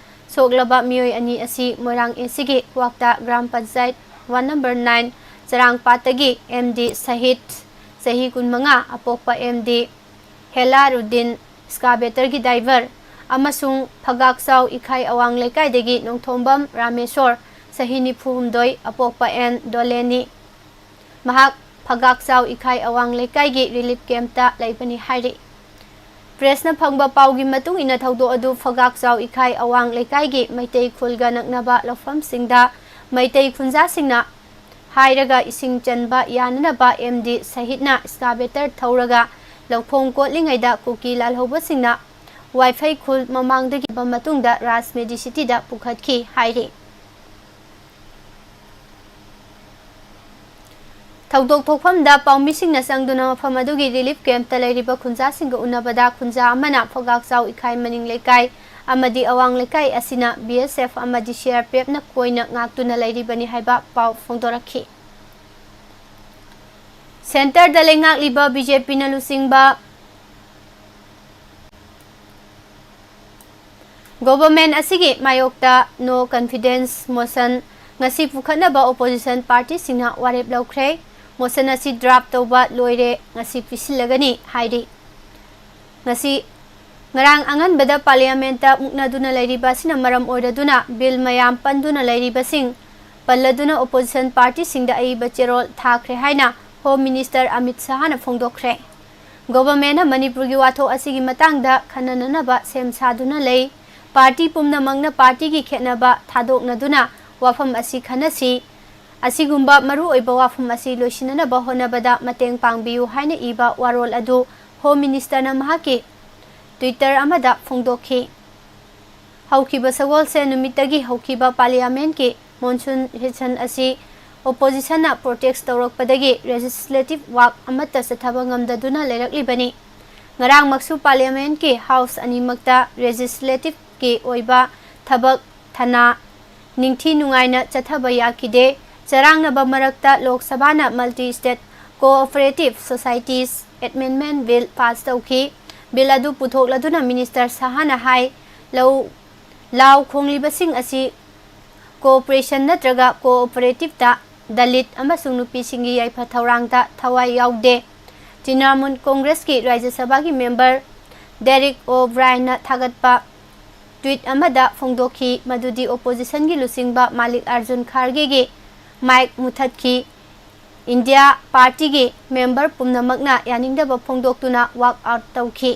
ꯁꯣꯛꯂꯕ ꯃꯤꯑꯣꯏ ꯑꯅꯤ ꯑꯁꯤ ꯃꯣꯏꯔꯥꯡ ꯑꯦꯁꯤꯒꯤ Kwakta gram panchayat ward number nine ꯆꯔꯥꯡꯄꯥꯠꯇꯒꯤ ꯑꯦꯝ ꯗꯤ ꯁꯍꯤꯗ, ꯆꯍꯤ ꯀꯨꯟꯃꯉꯥ, ꯑꯄꯣꯛꯄ ꯑꯦꯝ ꯗꯤ ꯍꯦꯂꯥꯔꯨꯗꯤꯟ, ꯁ꯭ꯀꯥꯕꯦꯇꯔꯒꯤ ꯗ꯭ꯔꯥꯏꯚꯔ, ꯑꯃꯁꯨꯡ ꯐꯒꯥꯛꯆꯥꯎ ꯏꯈꯥꯏ ꯑꯋꯥꯡ ꯂꯩꯀꯥꯏꯗꯒꯤ ꯅꯣꯡꯊꯣꯝꯕꯝ ꯔꯥꯃꯦꯁꯣꯔ, ꯆꯍꯤ ꯅꯤꯐꯨ ꯍꯨꯝꯗꯣꯏ, ꯑꯄꯣꯛꯄ ꯑꯦꯟ ꯗꯣꯂꯦꯅꯤ꯫ ꯃꯍꯥꯛ ꯐꯒꯥꯛꯆꯥꯎ ꯏꯈꯥꯏ ꯑꯋꯥꯡ ꯂꯩꯀꯥꯏꯒꯤ ꯔꯤꯂꯤꯐ ꯀꯦꯝꯞꯇ ꯂꯩꯕꯅꯤ ꯍꯥꯏꯔꯤ꯫ ꯄ꯭ꯔꯦꯁꯅ ꯐꯪꯕ ꯄꯥꯎꯒꯤ ꯃꯇꯨꯡ ꯏꯟꯅ ꯊꯧꯗꯣꯛ ꯑꯗꯨ ꯐꯒꯥꯛꯆꯥꯎ ꯏꯈꯥꯏ ꯑꯋꯥꯡ ꯂꯩꯀꯥꯏꯒꯤ ꯃꯩꯇꯩ ꯈꯨꯜꯒ ꯅꯛꯅꯕ ꯂꯧꯐꯝꯁꯤꯡꯗ ꯃꯩꯇꯩ ꯈꯨꯟꯖꯥꯁꯤꯡꯅ ꯍꯥꯏꯔꯒ ꯏꯁꯤꯡ ꯆꯟꯕ ꯌꯥꯅꯅꯕ ꯑꯦꯝ ꯗꯤ ꯁꯍꯤꯗꯅ ꯁ꯭ꯀꯥꯕꯦꯇꯔ ꯊꯧꯔꯒ ꯂꯧꯈꯣꯡ ꯀꯣꯠꯂꯤꯉꯩꯗ ꯀꯨꯀꯤ ꯂꯥꯜꯍꯧꯕꯁꯤꯡꯅ ꯋꯥꯏꯐꯩ ꯈꯨꯜ ꯃꯃꯥꯡꯗꯒꯤ ꯃꯇꯨꯡꯗ ꯔꯥꯖ ꯃꯦꯗꯤꯁꯤꯇꯤꯗ ꯄꯨꯈꯠꯈꯤ ꯍꯥꯏꯔꯤ꯫ ꯊꯧꯗꯣꯛ ꯊꯣꯛꯐꯝꯗ ꯄꯥꯎꯃꯤꯁꯤꯡꯅ ꯆꯪꯗꯨꯅ ꯃꯐꯝ ꯑꯗꯨꯒꯤ ꯔꯤꯂꯤꯐ ꯀꯦꯝꯞꯇ ꯂꯩꯔꯤꯕ ꯈꯨꯟꯖꯥꯁꯤꯡꯒ ꯎꯅꯕꯗ ꯈꯨꯟꯖꯥ ꯑꯃꯅ ꯐꯒꯥꯛꯆꯥꯎ ꯏꯈꯥꯏ ꯃꯅꯤꯡ ꯂꯩꯀꯥꯏ ꯑꯃꯗꯤ ꯑꯋꯥꯡ ꯂꯩꯀꯥꯏ ꯑꯁꯤꯅ ꯕꯤ ꯑꯦꯁ ꯑꯦꯐ ꯑꯃꯗꯤ ꯁꯤ ꯑꯥꯔ ꯄꯤ ꯑꯦꯐꯅ ꯀꯣꯏꯅ ꯉꯥꯛꯇꯨꯅ ꯂꯩꯔꯤꯕꯅꯤ ꯍꯥꯏꯕ ꯄꯥꯎ ꯐꯣꯡꯗꯣꯔꯛꯈꯤ꯫ ꯁꯦꯟꯇꯔꯗ ꯂꯩꯉꯥꯛꯂꯤꯕ ꯕꯤ ꯖꯦ ꯄꯤꯅ ꯂꯨꯆꯤꯡꯕ ꯒꯣꯚꯔꯟꯃꯦꯟꯠ ꯑꯁꯤꯒꯤ ꯃꯥꯌꯣꯛꯇ no confidence motion ꯉꯁꯤ ꯄꯨꯈꯠꯅꯕ ꯑꯣꯄꯣꯖꯤꯁꯟ ꯄꯥꯔꯇꯤꯁꯤꯡꯅ ꯋꯥꯔꯦꯞ ꯂꯧꯈ꯭ꯔꯦ꯫ ꯃꯣꯁꯟ ꯑꯁꯤ ꯗ꯭ꯔꯥꯐ ꯇꯧꯕ ꯂꯣꯏꯔꯦ, ꯉꯁꯤ ꯄꯤꯁꯤꯜꯂꯒꯅꯤ ꯍꯥꯏꯔꯤ꯫ ꯉꯁꯤ, ꯉꯔꯥꯡ ꯑꯉꯟꯕꯗ ꯄꯥꯔꯂꯤꯌꯥꯃꯦꯟꯠꯇ ꯃꯨꯛꯅꯗꯨꯅ ꯂꯩꯔꯤꯕ ꯑꯁꯤꯅ ꯃꯔꯝ ꯑꯣꯏꯔꯗꯨꯅ ꯕꯤꯜ ꯃꯌꯥꯝ ꯄꯟꯗꯨꯅ ꯂꯩꯔꯤꯕꯁꯤꯡ ꯄꯜꯂꯗꯨꯅ ꯑꯣꯄꯣꯖꯤꯁꯟ ꯄꯥꯔꯇꯤꯁꯤꯡꯗ ꯑꯏꯕ ꯆꯦꯔꯣꯜ ꯊꯥꯈ꯭ꯔꯦ ꯍꯥꯏꯅ ꯍꯣꯝ ꯃꯤꯅꯤꯁꯇꯔ ꯑꯃꯤꯠ ꯁꯍꯥꯅ ꯐꯣꯡꯗꯣꯛꯈ꯭ꯔꯦ꯫ ꯒꯣꯚꯔꯟꯃꯦꯟꯠꯅ ꯃꯅꯤꯄꯨꯔꯒꯤ ꯋꯥꯊꯣꯛ ꯑꯁꯤꯒꯤ ꯃꯇꯥꯡꯗ ꯈꯟꯅꯅꯅꯕ ꯁꯦꯝ ꯁꯥꯗꯨꯅ ꯂꯩ꯫ ꯄꯥꯔꯇꯤ ꯄꯨꯝꯅꯃꯛꯅ ꯄꯥꯔꯇꯤꯒꯤ ꯈꯦꯠꯅꯕ ꯊꯥꯗꯣꯛꯅꯗꯨꯅ ꯋꯥꯐꯝ ꯑꯁꯤ ꯈꯟꯅꯁꯤ꯫ ꯑꯁꯤꯒꯨꯝꯕ ꯃꯔꯨꯑꯣꯏꯕ ꯋꯥꯐꯝ ꯑꯁꯤ ꯂꯣꯏꯁꯤꯟꯅꯅꯕ ꯍꯣꯠꯅꯕꯗ ꯃꯇꯦꯡ ꯄꯥꯡꯕꯤꯌꯨ ꯍꯥꯏꯅ ꯏꯕ ꯋꯥꯔꯣꯜ ꯑꯗꯨ ꯍꯣꯝ ꯃꯤꯅꯤꯁꯇꯔꯅ ꯃꯍꯥꯛꯀꯤ Twitter ꯑꯃꯗ ꯐꯣꯡꯗꯣꯛꯈꯤ꯫ ꯍꯧꯈꯤꯕ ꯁꯒꯣꯜꯁꯦꯟ ꯅꯨꯃꯤꯠꯇꯒꯤ ꯍꯧꯈꯤꯕ ꯄꯥꯔꯂꯤꯌꯥꯃꯦꯟꯠꯀꯤ ꯃꯣꯟꯁꯨꯟ ꯁꯦꯁꯟ ꯑꯁꯤ ꯑꯣꯄꯣꯖꯤꯁꯟꯅ ꯄ꯭ꯔꯣꯇꯦꯁ ꯇꯧꯔꯛꯄꯗꯒꯤ ꯂꯦꯖꯤꯁꯂꯦꯇꯤꯚ ꯋꯥꯛ ꯑꯃꯠꯇ ꯆꯠꯊꯕ ꯉꯝꯗꯗꯨꯅ ꯂꯩꯔꯛꯂꯤꯕꯅꯤ꯫ ꯉꯔꯥꯡꯃꯛꯁꯨ ꯄꯥꯔꯂꯤꯌꯥꯃꯦꯟꯠꯀꯤ ꯍꯥꯎꯁ ꯑꯅꯤꯃꯛꯇ ꯂꯦꯖꯤꯁꯂꯦꯇꯤꯚꯀꯤ ꯑꯣꯏꯕ ꯊꯕꯛ ꯊꯅꯥ ꯅꯤꯡꯊꯤ ꯅꯨꯡꯉꯥꯏꯅ ꯆꯠꯊꯕ ꯌꯥꯈꯤꯗꯦ꯫ ꯆꯔꯥꯡꯅꯕ ꯃꯔꯛꯇ ꯂꯣꯛ ꯁꯚꯥꯅ multi state cooperative societies amendment bill pass ꯇꯧꯈꯤ꯫ ꯕꯤꯜ ꯑꯗꯨ ꯄꯨꯊꯣꯛꯂꯗꯨꯅ ꯃꯤꯅꯤꯁꯇꯔ ꯁꯍꯥꯅ ꯍꯥꯏ, ꯂꯧ, ꯂꯥꯎ ꯈꯣꯡꯂꯤꯕꯁꯤꯡ ꯑꯁꯤ ꯀꯣꯑꯣꯄꯔꯦꯁꯟ ꯅꯠꯇ꯭ꯔꯒ ꯀꯣꯑꯣꯄꯔꯦꯇꯤꯚꯇ ꯗꯂꯤꯠ ꯑꯃꯁꯨꯡ ꯅꯨꯄꯤꯁꯤꯡꯒꯤ ꯌꯥꯏꯐ ꯊꯧꯔꯥꯡꯗ ꯊꯋꯥꯏ ꯌꯥꯎꯗꯦ꯫ ꯇ꯭ꯔꯤꯅꯥꯃꯨꯜ ꯀꯣꯡꯒ꯭ꯔꯦꯁꯀꯤ ꯔꯥꯖ꯭ꯌ ꯁꯚꯥꯒꯤ ꯃꯦꯝꯕꯔ ꯗꯦꯔꯤꯛ ꯑꯣ ꯕ꯭ꯔꯥꯏꯟꯅ ꯊꯥꯒꯠꯄ ꯇ꯭ꯋꯤꯠ ꯑꯃꯗ ꯐꯣꯡꯗꯣꯛꯈꯤ ꯃꯗꯨꯗꯤ ꯑꯣꯄꯣꯖꯤꯁꯟꯒꯤ ꯂꯨꯆꯤꯡꯕ ꯃꯥꯂꯤꯛ ꯑꯥꯔꯖꯨꯟ ꯈꯥꯔꯒꯦꯒꯤ ꯃꯥꯏꯛ ꯃꯨꯊꯠꯈꯤ꯫ ꯏꯟꯗꯤꯌꯥ ꯄꯥꯔꯇꯤꯒꯤ ꯃꯦꯝꯕꯔ ꯄꯨꯝꯅꯃꯛꯅ ꯌꯥꯅꯤꯡꯗꯕ ꯐꯣꯡꯗꯣꯛꯇꯨꯅ ꯋꯥꯛ ꯑꯥꯎꯠ ꯇꯧꯈꯤ꯫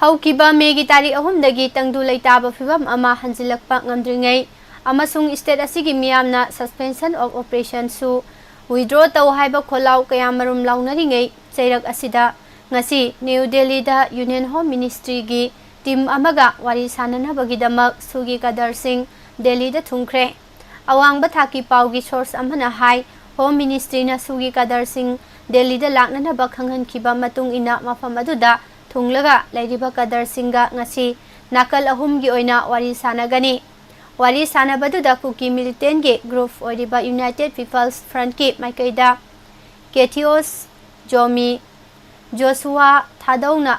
ꯍꯧꯈꯤꯕ ꯃꯦꯒꯤ ꯇꯥꯔꯤꯛ ꯑꯍꯨꯝꯗꯒꯤ ꯇꯪꯗꯨ ꯂꯩꯇꯥꯕ ꯐꯤꯚꯝ ꯑꯃ ꯍꯟꯖꯤꯜꯂꯛꯄ ꯉꯝꯗ꯭ꯔꯤꯉꯩ ꯑꯃꯁꯨꯡ ꯁ꯭ꯇꯦꯠ ꯑꯁꯤꯒꯤ ꯃꯤꯌꯥꯝꯅ suspension of operationꯁꯨ withdraw ꯇꯧ ꯍꯥꯏꯕ ꯈꯣꯜꯂꯥꯎ ꯀꯌꯥꯃꯔꯨꯝ ꯂꯥꯎꯅꯔꯤꯉꯩ ꯆꯩꯔꯛ ꯑꯁꯤꯗ ꯉꯁꯤ ꯅ꯭ꯌꯨ ꯗꯦꯜꯂꯤꯗ ꯌꯨꯅꯤꯌꯟ ꯍꯣꯝ ꯃꯤꯅꯤꯁꯇ꯭ꯔꯤꯒꯤ ꯇꯤꯝ ꯑꯃꯒ ꯋꯥꯔꯤ ꯁꯥꯅꯅꯕꯒꯤꯗꯃꯛ ꯁꯨꯒꯤ ꯀꯗꯔ ꯁꯤꯡ ꯗꯦꯜꯂꯤꯗ ꯊꯨꯡꯈ꯭ꯔꯦ꯫ ꯑꯋꯥꯡꯕ ꯊꯥꯛꯀꯤ ꯄꯥꯎꯒꯤ ꯁꯣꯔꯁ ꯑꯃꯅ ꯍꯥꯏ, ꯍꯣꯝ ꯃꯤꯅꯤꯁꯇ꯭ꯔꯤꯅ ꯁꯨꯒꯤ ꯀꯗꯔ ꯁꯤꯡ ꯗꯦꯜꯂꯤꯗ ꯂꯥꯛꯅꯅꯕ ꯈꯪꯍꯟꯈꯤꯕ ꯃꯇꯨꯡ ꯏꯟꯅ ꯃꯐꯝ ꯑꯗꯨꯗ ꯊꯨꯡꯂꯒ ꯂꯩꯔꯤꯕ ꯀꯗꯔ ꯁꯤꯡꯒ ꯉꯁꯤ ꯅꯥꯀꯜ ꯑꯍꯨꯝꯒꯤ ꯑꯣꯏꯅ ꯋꯥꯔꯤ ꯁꯥꯅꯒꯅꯤ꯫ ꯋꯥꯔꯤ ꯁꯥꯅꯕꯗꯨꯗ ꯀꯨꯀꯤ ꯃꯤꯂꯤꯇꯦꯟꯠꯀꯤ ꯒ꯭ꯔꯨꯞ ꯑꯣꯏꯔꯤꯕ ꯌꯨꯅꯥꯏꯇꯦꯗ ꯄꯤꯄꯜꯁ ꯐ꯭ꯔꯟꯠꯀꯤ ꯃꯥꯏꯀꯩꯗ ꯀꯦꯊꯤꯑꯣꯁ ꯖꯣꯃꯤ ꯖꯣꯁꯨꯋꯥ ꯊꯥꯗꯧꯅ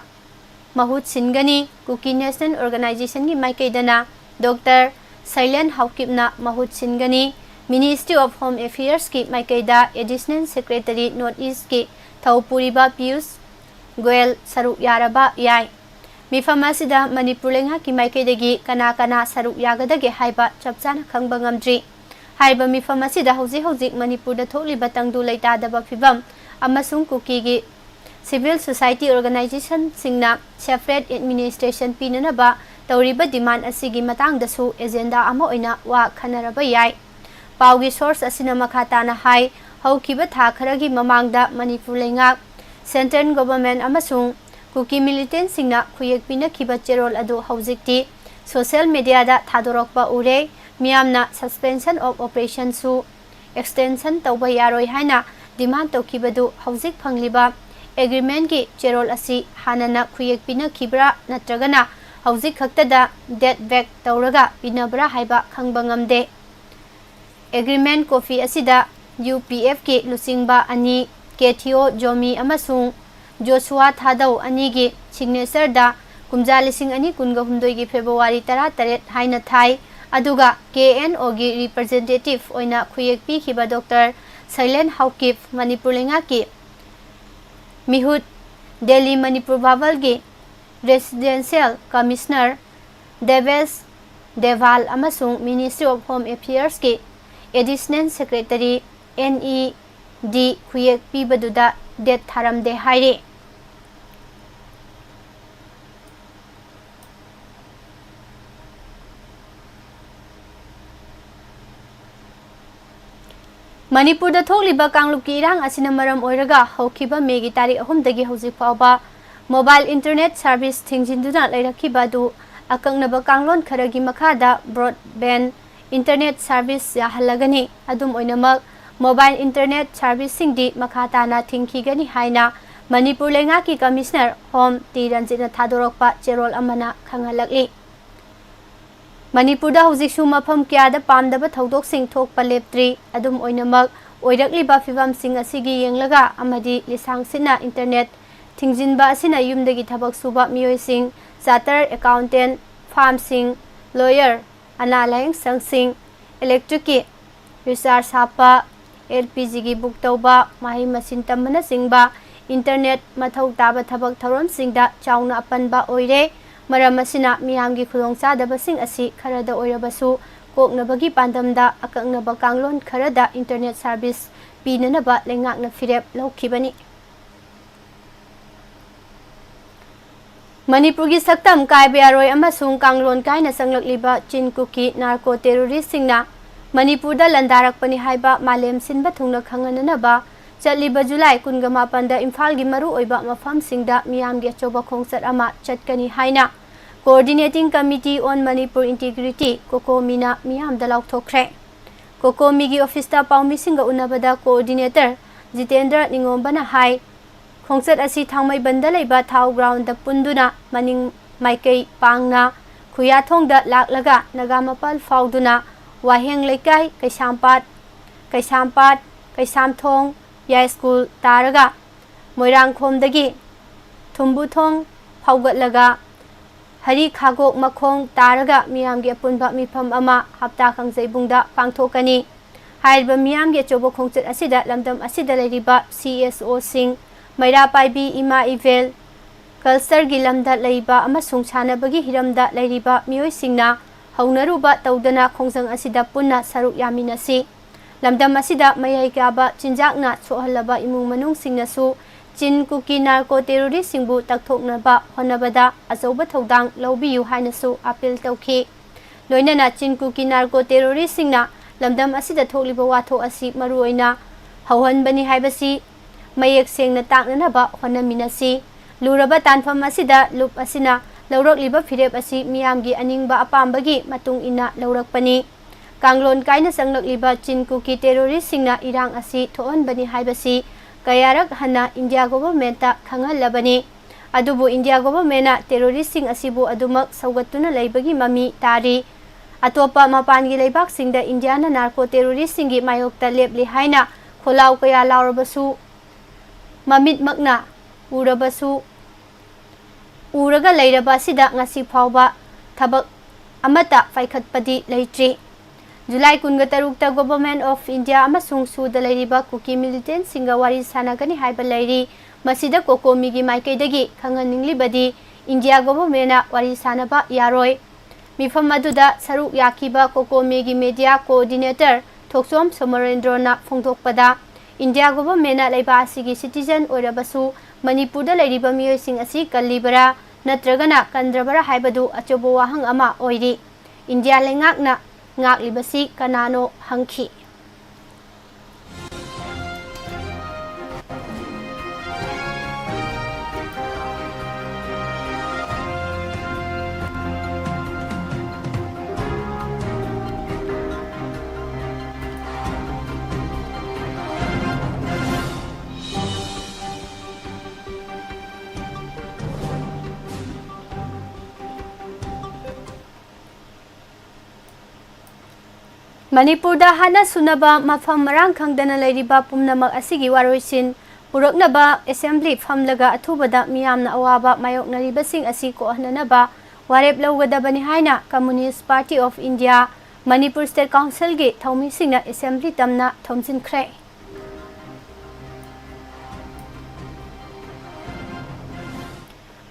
ꯃꯍꯨꯠ ꯁꯤꯟꯒꯅꯤ꯫ ꯀꯨꯀꯤ ꯅꯦꯁꯅꯦꯜ ꯑꯣꯔꯒꯅꯥꯏꯖꯦꯁꯟꯒꯤ ꯃꯥꯏꯀꯩꯗꯅ ꯗꯣꯛꯇꯔ ꯁꯩꯂꯦꯟ ꯍꯥꯎꯀꯤꯞꯅ ꯃꯍꯨꯠ ꯁꯤꯟꯒꯅꯤ꯫ Ministry of Home Affairsꯀꯤ ꯃꯥꯏꯀꯩꯗ ꯑꯦꯗꯤꯁꯅꯦꯜ ꯁꯦꯀ꯭ꯔꯦꯇꯔꯤ ꯅꯣꯔꯠ ꯏꯁ꯭ꯠꯀꯤ ꯊꯧ ꯄꯨꯔꯤꯕ ꯄꯤꯌꯨꯁ ꯒꯣꯌꯦꯜ ꯁꯔꯨꯛ ꯌꯥꯔꯕ ꯌꯥꯏ꯫ ꯃꯤꯐꯝ ꯑꯁꯤꯗ ꯃꯅꯤꯄꯨꯔ ꯂꯩꯉꯥꯛꯀꯤ ꯃꯥꯏꯀꯩꯗꯒꯤ ꯀꯅꯥ ꯀꯅꯥ ꯁꯔꯨꯛ ꯌꯥꯒꯗꯒꯦ ꯍꯥꯏꯕ ꯆꯞ ꯆꯥꯅ ꯈꯪꯕ ꯉꯝꯗ꯭ꯔꯤ꯫ ꯍꯥꯏꯔꯤꯕ ꯃꯤꯐꯝ ꯑꯁꯤꯗ ꯍꯧꯖꯤꯛ ꯍꯧꯖꯤꯛ ꯃꯅꯤꯄꯨꯔꯗ ꯊꯣꯛꯂꯤꯕ ꯇꯪꯗꯨ ꯂꯩꯇꯥꯗꯕ ꯐꯤꯕꯝ ꯑꯃꯁꯨꯡ ꯀꯨꯀꯤꯒꯤ civil society organizationꯁꯤꯡꯅ separate administration ꯄꯤꯅꯅꯕ ꯇꯧꯔꯤꯕ demand ꯑꯁꯤꯒꯤ ꯃꯇꯥꯡꯗꯁꯨ agenda ꯑꯃ ꯑꯣꯏꯅ ꯋꯥ ꯈꯟꯅꯔꯕ ꯌꯥꯏ꯫ ꯄꯥꯎꯒꯤ source ꯑꯁꯤꯅ ꯃꯈꯥ ꯇꯥꯅ ꯍꯥꯏ, ꯍꯧꯈꯤꯕ ꯊꯥ ꯈꯔꯒꯤ ꯃꯃꯥꯡꯗ ꯃꯅꯤꯄꯨꯔ ꯂꯩꯉꯥꯛ, central government ꯑꯃꯁꯨꯡ ꯀꯨꯀꯤ militantꯁꯤꯡꯅ ꯈꯨꯌꯦꯛ ꯄꯤꯅꯈꯤꯕ ꯆꯦꯔꯣꯜ ꯑꯗꯨ ꯍꯧꯖꯤꯛꯇꯤ social mediaꯗ ꯊꯥꯗꯣꯔꯛꯄ ꯎꯔꯦ꯫ ꯃꯤꯌꯥꯝꯅ suspension of operationꯁꯨ extension ꯇꯧꯕ ꯌꯥꯔꯣꯏ ꯍꯥꯏꯅ demand ꯇꯧꯈꯤꯕꯗꯨ ꯍꯧꯖꯤꯛ ꯐꯪꯂꯤꯕ agreementꯀꯤ ꯆꯦꯔꯣꯜ ꯑꯁꯤ ꯍꯥꯟꯅꯅ ꯈꯨꯌꯦꯛ ꯄꯤꯅꯈꯤꯕ꯭ꯔꯥ ꯅꯠꯇ꯭ꯔꯒꯅ ꯍꯧꯖꯤꯛ ꯈꯛꯇꯗ date vague ꯇꯧꯔꯒ ꯄꯤꯅꯕ꯭ꯔꯥ ꯍꯥꯏꯕ ꯈꯪꯕ ꯉꯝꯗꯦ꯫ Agreement copy ꯑꯁꯤꯗ UPFꯀꯤ ꯂꯨꯆꯤꯡꯕ ꯑꯅꯤ, ꯀꯦꯊꯤꯑꯣ ꯖꯣꯃꯤ ꯑꯃꯁꯨꯡ ꯖꯣꯁꯨꯋꯥ ꯊꯥꯗꯧ ꯑꯅꯤꯒꯤ signatureꯗ ꯀꯨꯝꯖꯥ ꯂꯤꯁꯤꯡ ꯑꯅꯤ ꯀꯨꯟꯒ ꯍꯨꯝꯗꯣꯏꯒꯤ February ꯇꯔꯥꯇꯔꯦꯠ ꯍꯥꯏꯅ ꯊꯥꯏ, ꯑꯗꯨꯒ KNOꯒꯤ representative ꯑꯣꯏꯅ ꯈꯨꯌꯦꯛ ꯄꯤꯈꯤꯕ Doctor ꯁꯩꯂꯦꯟ ꯍꯥꯎꯀꯤꯞ, ꯃꯅꯤꯄꯨꯔ ꯂꯩꯉꯥꯛꯀꯤ ꯃꯤꯍꯨꯠ, ꯗꯦꯜꯂꯤ ꯃꯅꯤꯄꯨꯔ ꯚꯥꯕꯜꯒꯤ Residential Commissioner ꯗꯦꯕꯦꯁ ꯗꯦꯚꯥꯜ ꯑꯃꯁꯨꯡ Ministry of Home Affairsꯀꯤ Additional Secretary, NED, ꯈꯨꯌꯦꯛ ꯄꯤꯕꯗꯨꯗ date ꯊꯥꯔꯝꯗꯦ ꯍꯥꯏꯔꯤ꯫ ꯃꯅꯤꯄꯨꯔꯗ ꯊꯣꯛꯂꯤꯕ ꯀꯥꯡꯂꯨꯞꯀꯤ ꯏꯔꯥꯡ ꯑꯁꯤꯅ ꯃꯔꯝ ꯑꯣꯏꯔꯒ ꯍꯧꯈꯤꯕ ꯃꯦꯒꯤ ꯇꯥꯔꯤꯛ ꯑꯍꯨꯝꯗꯒꯤ ꯍꯧꯖꯤꯛ ꯐꯥꯎꯕ mobile internet service ꯊꯤꯡꯖꯤꯟꯗꯨꯅ ꯂꯩꯔꯛꯈꯤꯕ ꯑꯗꯨ ꯑꯀꯛꯅꯕ ꯀꯥꯡꯂꯣꯟ ꯈꯔꯒꯤ ꯃꯈꯥꯗ broadband internet service ꯌꯥꯍꯜꯂꯒꯅꯤ꯫ ꯑꯗꯨꯝ ꯑꯣꯏꯅꯃꯛ, mobile internet serviceꯁꯤꯡꯗꯤ ꯃꯈꯥ ꯇꯥꯅ ꯊꯤꯡꯈꯤꯒꯅꯤ ꯍꯥꯏꯅ ꯃꯅꯤꯄꯨꯔ ꯂꯩꯉꯥꯛꯀꯤ Commissioner Home ꯇꯤ ꯔꯟꯖꯤꯠꯅ ꯊꯥꯗꯣꯔꯛꯄ ꯆꯦꯔꯣꯜ ꯑꯃꯅ ꯈꯪꯍꯜꯂꯛꯂꯤ꯫ ꯃꯅꯤꯄꯨꯔꯗ ꯍꯧꯖꯤꯛꯁꯨ ꯃꯐꯝ ꯀꯌꯥꯗ ꯄꯥꯝꯗꯕ ꯊꯧꯗꯣꯛꯁꯤꯡ ꯊꯣꯛꯄ ꯂꯦꯞꯇ꯭ꯔꯤ꯫ ꯑꯗꯨꯝ ꯑꯣꯏꯅꯃꯛ, ꯑꯣꯏꯔꯛꯂꯤꯕ ꯐꯤꯕꯝꯁꯤꯡ ꯑꯁꯤꯒꯤ ꯌꯦꯡꯂꯒ ꯑꯃꯗꯤ ꯂꯤꯁꯥꯡ ꯁꯤꯠꯅ internet ꯊꯤꯡꯖꯤꯟꯕ ꯑꯁꯤꯅ ꯌꯨꯝꯗꯒꯤ ꯊꯕꯛ ꯁꯨꯕ ꯃꯤꯑꯣꯏꯁꯤꯡ, chartered accountant, firmꯁꯤꯡ, lawyer, ꯑꯅꯥ ꯂꯥꯌꯦꯡ ꯁꯪꯁꯤꯡ, electricꯀꯤ recharge ꯍꯥꯞꯄ, LPGꯒꯤ book ꯇꯧꯕ, ꯃꯍꯩ ꯃꯁꯤꯡ ꯇꯝꯕꯅꯆꯤꯡꯕ internet ꯃꯊꯧ ꯇꯥꯕ ꯊꯕꯛ ꯊꯧꯔꯝꯁꯤꯡꯗ ꯆꯥꯎꯅ ꯑꯄꯟꯕ ꯑꯣꯏꯔꯦ꯫ ꯃꯔꯝ ꯑꯁꯤꯅ ꯃꯤꯌꯥꯝꯒꯤ ꯈꯨꯗꯣꯡꯆꯥꯗꯕꯁꯤꯡ ꯑꯁꯤ ꯈꯔꯗ ꯑꯣꯏꯔꯕꯁꯨ ꯀꯣꯛꯅꯕꯒꯤ ꯄꯥꯟꯗꯝꯗ ꯑꯀꯛꯅꯕ ꯀꯥꯡꯂꯣꯟ ꯈꯔꯗ internet service ꯄꯤꯅꯅꯕ ꯂꯩꯉꯥꯛꯅ ꯐꯤꯔꯦꯞ ꯂꯧꯈꯤꯕꯅꯤ꯫ ꯃꯅꯤꯄꯨꯔꯒꯤ ꯁꯛꯇꯝ ꯀꯥꯏꯕ ꯌꯥꯔꯣꯏ ꯑꯃꯁꯨꯡ ꯀꯥꯡꯂꯣꯟ ꯀꯥꯏꯅ ꯆꯪꯂꯛꯂꯤꯕ ꯆꯤꯟ ꯀꯨꯀꯤ narco terroristꯁꯤꯡꯅ ꯃꯅꯤꯄꯨꯔꯗ ꯂꯥꯟꯗꯥꯔꯛꯄꯅꯤ ꯍꯥꯏꯕ ꯃꯥꯂꯦꯝ ꯁꯤꯟꯕ ꯊꯨꯡꯅ ꯈꯪꯍꯟꯅꯅꯕ ꯆꯠꯂꯤꯕ ꯖꯨꯂꯥꯏ ꯀꯨꯟꯒ ꯃꯥꯄꯟꯗ ꯏꯝꯐꯥꯜꯒꯤ ꯃꯔꯨꯑꯣꯏꯕ ꯃꯐꯝꯁꯤꯡꯗ ꯃꯤꯌꯥꯝꯒꯤ ꯑꯆꯧꯕ ꯈꯣꯡꯆꯠ ꯑꯃ ꯆꯠꯀꯅꯤ ꯍꯥꯏꯅ Coordinating Committee on Manipur Integrity, COCOMIꯅ ꯃꯤꯌꯥꯝꯗ ꯂꯥꯎꯊꯣꯛꯈ꯭ꯔꯦ꯫ COCOMIꯒꯤ officeꯇ ꯄꯥꯎꯃꯤꯁꯤꯡꯒ ꯎꯅꯕꯗ coordinator ꯖꯤꯇꯦꯟꯗ꯭ꯔ ꯅꯤꯉꯣꯝꯕꯅ ꯍꯥꯏ, ꯈꯣꯡꯆꯠ ꯑꯁꯤ ꯊꯥꯡꯃꯩꯕꯟꯗ ꯂꯩꯕ ꯊꯥꯎ groundꯗ ꯄꯨꯟꯗꯨꯅ ꯃꯅꯤꯡ ꯃꯥꯏꯀꯩ ꯄꯥꯡꯅ ꯈꯨꯌꯥꯊꯣꯡꯗ ꯂꯥꯛꯂꯒ ꯅꯒꯥꯃꯄꯥꯜ ꯐꯥꯎꯗꯨꯅ ꯋꯥꯍꯦꯡ ꯂꯩꯀꯥꯏ, ꯀꯩꯁꯥꯝꯄꯥꯠ, ꯀꯩꯁꯥꯝꯄꯥꯠ, ꯀꯩꯁꯥꯝꯊꯣꯡ, ꯌꯥꯏꯁ꯭ꯀꯨꯜ ꯇꯥꯔꯒ ꯃꯣꯏꯔꯥꯡꯈꯣꯝꯗꯒꯤ ꯊꯨꯝꯕꯨꯊꯣꯡ ꯐꯥꯎꯒꯠꯂꯒ ꯍꯔꯤ ꯈꯥꯒꯣꯛ ꯃꯈꯣꯡ ꯇꯥꯔꯒ ꯃꯤꯌꯥꯝꯒꯤ ꯑꯄꯨꯟꯕ ꯃꯤꯐꯝ ꯑꯃ ꯍꯞꯇꯥ ꯀꯥꯡꯖꯩꯕꯨꯡꯗ ꯄꯥꯡꯊꯣꯛꯀꯅꯤ꯫ ꯍꯥꯏꯔꯤꯕ ꯃꯤꯌꯥꯝꯒꯤ ꯑꯆꯧꯕ ꯈꯣꯡꯆꯠ ꯑꯁꯤꯗ ꯂꯝꯗꯝ ꯑꯁꯤꯗ ꯂꯩꯔꯤꯕ CSOꯁꯤꯡ, ꯃꯩꯔꯥ ꯄꯥꯏꯕꯤ ꯏꯃꯥ ꯏꯕꯦꯜ, cultureꯒꯤ ꯂꯝꯗ ꯂꯩꯕ ꯑꯃꯁꯨꯡ ꯁꯥꯟꯅꯕꯒꯤ ꯍꯤꯔꯝꯗ ꯂꯩꯔꯤꯕ ꯃꯤꯑꯣꯏꯁꯤꯡꯅ ꯍꯧꯅꯔꯨꯕ ꯇꯧꯗꯅ ꯈꯣꯡꯖꯪ ꯑꯁꯤꯗ ꯄꯨꯟꯅ ꯁꯔꯨꯛ ꯌꯥꯃꯤꯟꯅꯁꯤ꯫ ꯂꯝꯗꯝ ꯑꯁꯤꯗ ꯃꯌꯥꯏ ꯀꯥꯕ ꯆꯤꯟꯖꯥꯛꯅ ꯁꯣꯛꯍꯜꯂꯕ ꯏꯃꯨꯡ ꯃꯅꯨꯡꯁꯤꯡꯅꯁꯨ ꯆꯤꯟ ꯀꯨꯀꯤ narco terroristꯁꯤꯡꯕꯨ ꯇꯛꯊꯣꯛꯅꯕ ꯍꯣꯠꯅꯕꯗ ꯑꯆꯧꯕ ꯊꯧꯗꯥꯡ ꯂꯧꯕꯤꯌꯨ ꯍꯥꯏꯅꯁꯨ appeal ꯇꯧꯈꯤ꯫ ꯂꯣꯏꯅꯅ ꯆꯤꯟ ꯀꯨꯀꯤ narco terroristꯁꯤꯡꯅ ꯂꯝꯗꯝ ꯑꯁꯤꯗ ꯊꯣꯛꯂꯤꯕ ꯋꯥꯊꯣꯛ ꯑꯁꯤ ꯃꯔꯨꯑꯣꯏꯅ ꯍꯧꯍꯟꯕꯅꯤ ꯍꯥꯏꯕꯁꯤ ꯃꯌꯦꯛ ꯁꯦꯡꯅ ꯇꯥꯛꯅꯅꯕ ꯍꯣꯠꯅꯃꯤꯟꯅꯁꯤ꯫ ꯂꯨꯔꯕ ꯇꯥꯟꯐꯝ ꯑꯁꯤꯗ ꯂꯨꯞ ꯑꯁꯤꯅ ꯂꯧꯔꯛꯂꯤꯕ ꯐꯤꯔꯦꯞ ꯑꯁꯤ ꯃꯤꯌꯥꯝꯒꯤ ꯑꯅꯤꯡꯕ ꯑꯄꯥꯝꯕꯒꯤ ꯃꯇꯨꯡ ꯏꯟꯅ ꯂꯧꯔꯛꯄꯅꯤ꯫ ꯀꯥꯡꯂꯣꯟ ꯀꯥꯏꯅ ꯆꯪꯂꯛꯂꯤꯕ ꯆꯤꯟ ꯀꯨꯀꯤ terroristꯁꯤꯡꯅ ꯏꯔꯥꯡ ꯑꯁꯤ ꯊꯣꯛꯍꯟꯕꯅꯤ ꯍꯥꯏꯕꯁꯤ ꯀꯌꯥꯔꯛ ꯍꯟꯅ India governmentꯇ ꯈꯪꯍꯜꯂꯕꯅꯤ꯫ ꯑꯗꯨꯕꯨ India governmentꯅ terroristꯁꯤꯡ ꯑꯁꯤꯕꯨ ꯑꯗꯨꯃꯛ ꯁꯧꯒꯠꯇꯨꯅ ꯂꯩꯕꯒꯤ ꯃꯃꯤ ꯇꯥꯔꯤ꯫ ꯑꯇꯣꯞꯄ ꯃꯄꯥꯟꯒꯤ ꯂꯩꯕꯥꯛꯁꯤꯡꯗ Indiaꯅ narco terroristꯁꯤꯡꯒꯤ ꯃꯥꯌꯣꯛꯇ ꯂꯦꯞꯂꯤ ꯍꯥꯏꯅ ꯈꯣꯜꯂꯥꯎ ꯀꯌꯥ ꯂꯥꯎꯔꯕꯁꯨ, ꯃꯃꯤꯠꯃꯛꯅ ꯎꯔꯕꯁꯨ, ꯎꯔꯒ ꯂꯩꯔꯕ ꯑꯁꯤꯗ ꯉꯁꯤ ꯐꯥꯎꯕ ꯊꯕꯛ ꯑꯃꯠꯇ ꯄꯥꯏꯈꯠꯄꯗꯤ ꯂꯩꯇ꯭ꯔꯤ꯫ ꯖꯨꯂꯥꯏ ꯀꯨꯟꯒ ꯇꯔꯨꯛꯇ Government of India ꯑꯃꯁꯨꯡ ꯁꯨꯗ ꯂꯩꯔꯤꯕ ꯀꯨꯀꯤ militantꯁꯤꯡꯒ ꯋꯥꯔꯤ ꯁꯥꯟꯅꯒꯅꯤ ꯍꯥꯏꯕ ꯂꯩꯔꯤ꯫ ꯃꯁꯤꯗ COCOMIꯒꯤ ꯃꯥꯏꯀꯩꯗꯒꯤ ꯈꯪꯍꯟꯅꯤꯡꯂꯤꯕꯗꯤ India governmentꯅ ꯋꯥꯔꯤ ꯁꯥꯟꯅꯕ ꯌꯥꯔꯣꯏ꯫ ꯃꯤꯐꯝ ꯑꯗꯨꯗ ꯁꯔꯨꯛ ꯌꯥꯈꯤꯕ ꯀꯣꯀꯣꯃꯤꯒꯤ media coordinator ꯊꯣꯛꯆꯣꯝ ꯁꯣꯃꯣꯔꯦꯟꯗ꯭ꯔꯣꯅ ꯐꯣꯡꯗꯣꯛꯄꯗ, ꯏꯟꯗꯤꯌꯥ ꯒꯣꯚꯔꯟꯃꯦꯟꯠꯅ ꯂꯩꯕꯥꯛ ꯑꯁꯤꯒꯤ citizen ꯑꯣꯏꯔꯕꯁꯨ ꯃꯅꯤꯄꯨꯔꯗ ꯂꯩꯔꯤꯕ ꯃꯤꯑꯣꯏꯁꯤꯡ ꯑꯁꯤ ꯀꯜꯂꯤꯕꯔꯥ ꯅꯠꯇ꯭ꯔꯒꯅ ꯀꯟꯗ꯭ꯔꯕꯔꯥ ꯍꯥꯏꯕꯗꯨ ꯑꯆꯧꯕ ꯋꯥꯍꯪ ꯑꯃ ꯑꯣꯏꯔꯤ꯫ ꯏꯟꯗꯤꯌꯥ ꯂꯩꯉꯥꯛꯅ ꯉꯥꯛꯂꯤꯕꯁꯤ ꯀꯅꯥꯅꯣ ꯍꯪꯈꯤ꯫ ꯃꯅꯤꯄꯨꯔꯗ ꯍꯥꯠꯅ ꯁꯨꯅꯕ ꯃꯐꯝ ꯃꯔꯥꯡ ꯈꯪꯗꯅ ꯂꯩꯔꯤꯕ ꯄꯨꯝꯅꯃꯛ ꯑꯁꯤꯒꯤ ꯋꯥꯔꯣꯏꯁꯤꯟ ꯄꯨꯔꯛꯅꯕ assembly ꯐꯝꯂꯒ ꯑꯊꯨꯕꯗ ꯃꯤꯌꯥꯝꯅ ꯑꯋꯥꯕ ꯃꯥꯌꯣꯛꯅꯔꯤꯕꯁꯤꯡ ꯑꯁꯤ ꯀꯣꯛꯍꯟꯅꯅꯕ ꯋꯥꯔꯦꯞ ꯂꯧꯒꯗꯕꯅꯤ ꯍꯥꯏꯅ Communist Party of India Manipur State Councilꯒꯤ ꯊꯧꯃꯤꯁꯤꯡꯅ assembly ꯇꯝꯅ ꯊꯣꯝꯖꯤꯟꯈ꯭ꯔꯦ꯫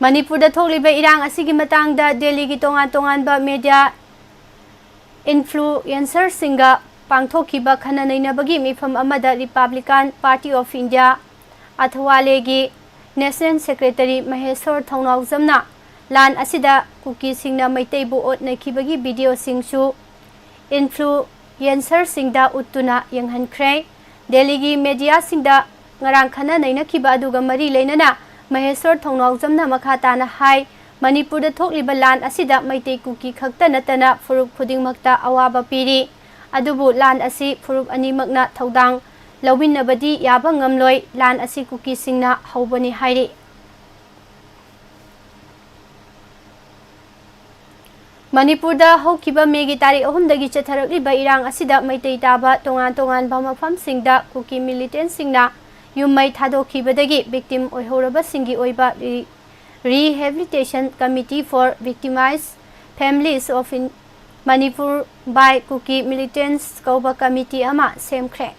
ꯃꯅꯤꯄꯨꯔꯗ ꯊꯣꯛꯂꯤꯕ ꯏꯔꯥꯡ ꯑꯁꯤꯒꯤ ꯃꯇꯥꯡꯗ ꯗꯦꯜꯂꯤꯒꯤ ꯇꯣꯉꯥꯟ ꯇꯣꯉꯥꯟꯕ media influencerꯁꯤꯡꯒ ꯄꯥꯡꯊꯣꯛꯈꯤꯕ ꯈꯟꯅ ꯅꯩꯅꯕꯒꯤ ꯃꯤꯐꯝ ꯑꯃꯗ Republican Party of India ꯑꯊꯋꯥꯂꯦꯒꯤ National Secretary ꯃꯍꯦꯁꯣꯔ ꯊꯧꯅꯥꯎꯖꯝꯅ ꯂꯥꯟ ꯑꯁꯤꯗ ꯀꯨꯀꯤꯁꯤꯡꯅ ꯃꯩꯇꯩꯕꯨ ꯑꯣꯠꯅꯈꯤꯕꯒꯤ videoꯁꯤꯡꯁꯨ influencerꯁꯤꯡꯗ ꯎꯠꯇꯨꯅ ꯌꯦꯡꯍꯟꯈ꯭ꯔꯦ꯫ ꯗꯦꯜꯂꯤꯒꯤ mediaꯁꯤꯡꯗ ꯉꯔꯥꯡ ꯈꯟꯅ ꯅꯩꯅꯈꯤꯕ ꯑꯗꯨꯒ ꯃꯔꯤ ꯂꯩꯅꯅ ꯃꯍꯦꯁꯣꯔ ꯊꯧꯅꯥꯎꯖꯝꯅ ꯃꯈꯥ ꯇꯥꯅ ꯍꯥꯏ, ꯃꯅꯤꯄꯨꯔꯗ ꯊꯣꯛꯂꯤꯕ ꯂꯥꯟ ꯑꯁꯤꯗ ꯃꯩꯇꯩ ꯀꯨꯀꯤ ꯈꯛꯇ ꯅꯠꯇꯅ ꯐꯨꯔꯨꯞ ꯈꯨꯗꯤꯡꯃꯛꯇ ꯑꯋꯥꯕ ꯄꯤꯔꯤ꯫ ꯑꯗꯨꯕꯨ ꯂꯥꯟ ꯑꯁꯤ ꯐꯨꯔꯨꯞ ꯑꯅꯤꯃꯛꯅ ꯊꯧꯗꯥꯡ ꯂꯧꯃꯤꯟꯅꯕꯗꯤ ꯌꯥꯕ ꯉꯝꯂꯣꯏ꯫ ꯂꯥꯟ ꯑꯁꯤ ꯀꯨꯀꯤꯁꯤꯡꯅ ꯍꯧꯕꯅꯤ ꯍꯥꯏꯔꯤ꯫ ꯃꯅꯤꯄꯨꯔꯗ ꯍꯧꯈꯤꯕ ꯃꯦꯒꯤ ꯇꯥꯔꯤꯛ ꯑꯍꯨꯝꯗꯒꯤ ꯆꯠꯊꯔꯛꯂꯤꯕ ꯏꯔꯥꯡ ꯑꯁꯤꯗ ꯃꯩꯇꯩ ꯇꯥꯕ ꯇꯣꯉꯥꯟ ꯇꯣꯉꯥꯟꯕ ꯃꯐꯝꯁꯤꯡꯗ ꯀꯨꯀꯤ militantꯁꯤꯡꯅ ꯌꯨꯝ ꯃꯩ ꯊꯥꯗꯣꯛꯈꯤꯕꯗꯒꯤ victim ꯑꯣꯏꯍꯧꯔꯕꯁꯤꯡꯒꯤ ꯑꯣꯏꯕ Re-, Rehabilitation Committee for Victimized Families of In-, Manipur by Kuki Militants ꯀꯧꯕ committee ꯑꯃ ꯁꯦꯝꯈ꯭ꯔꯦ꯫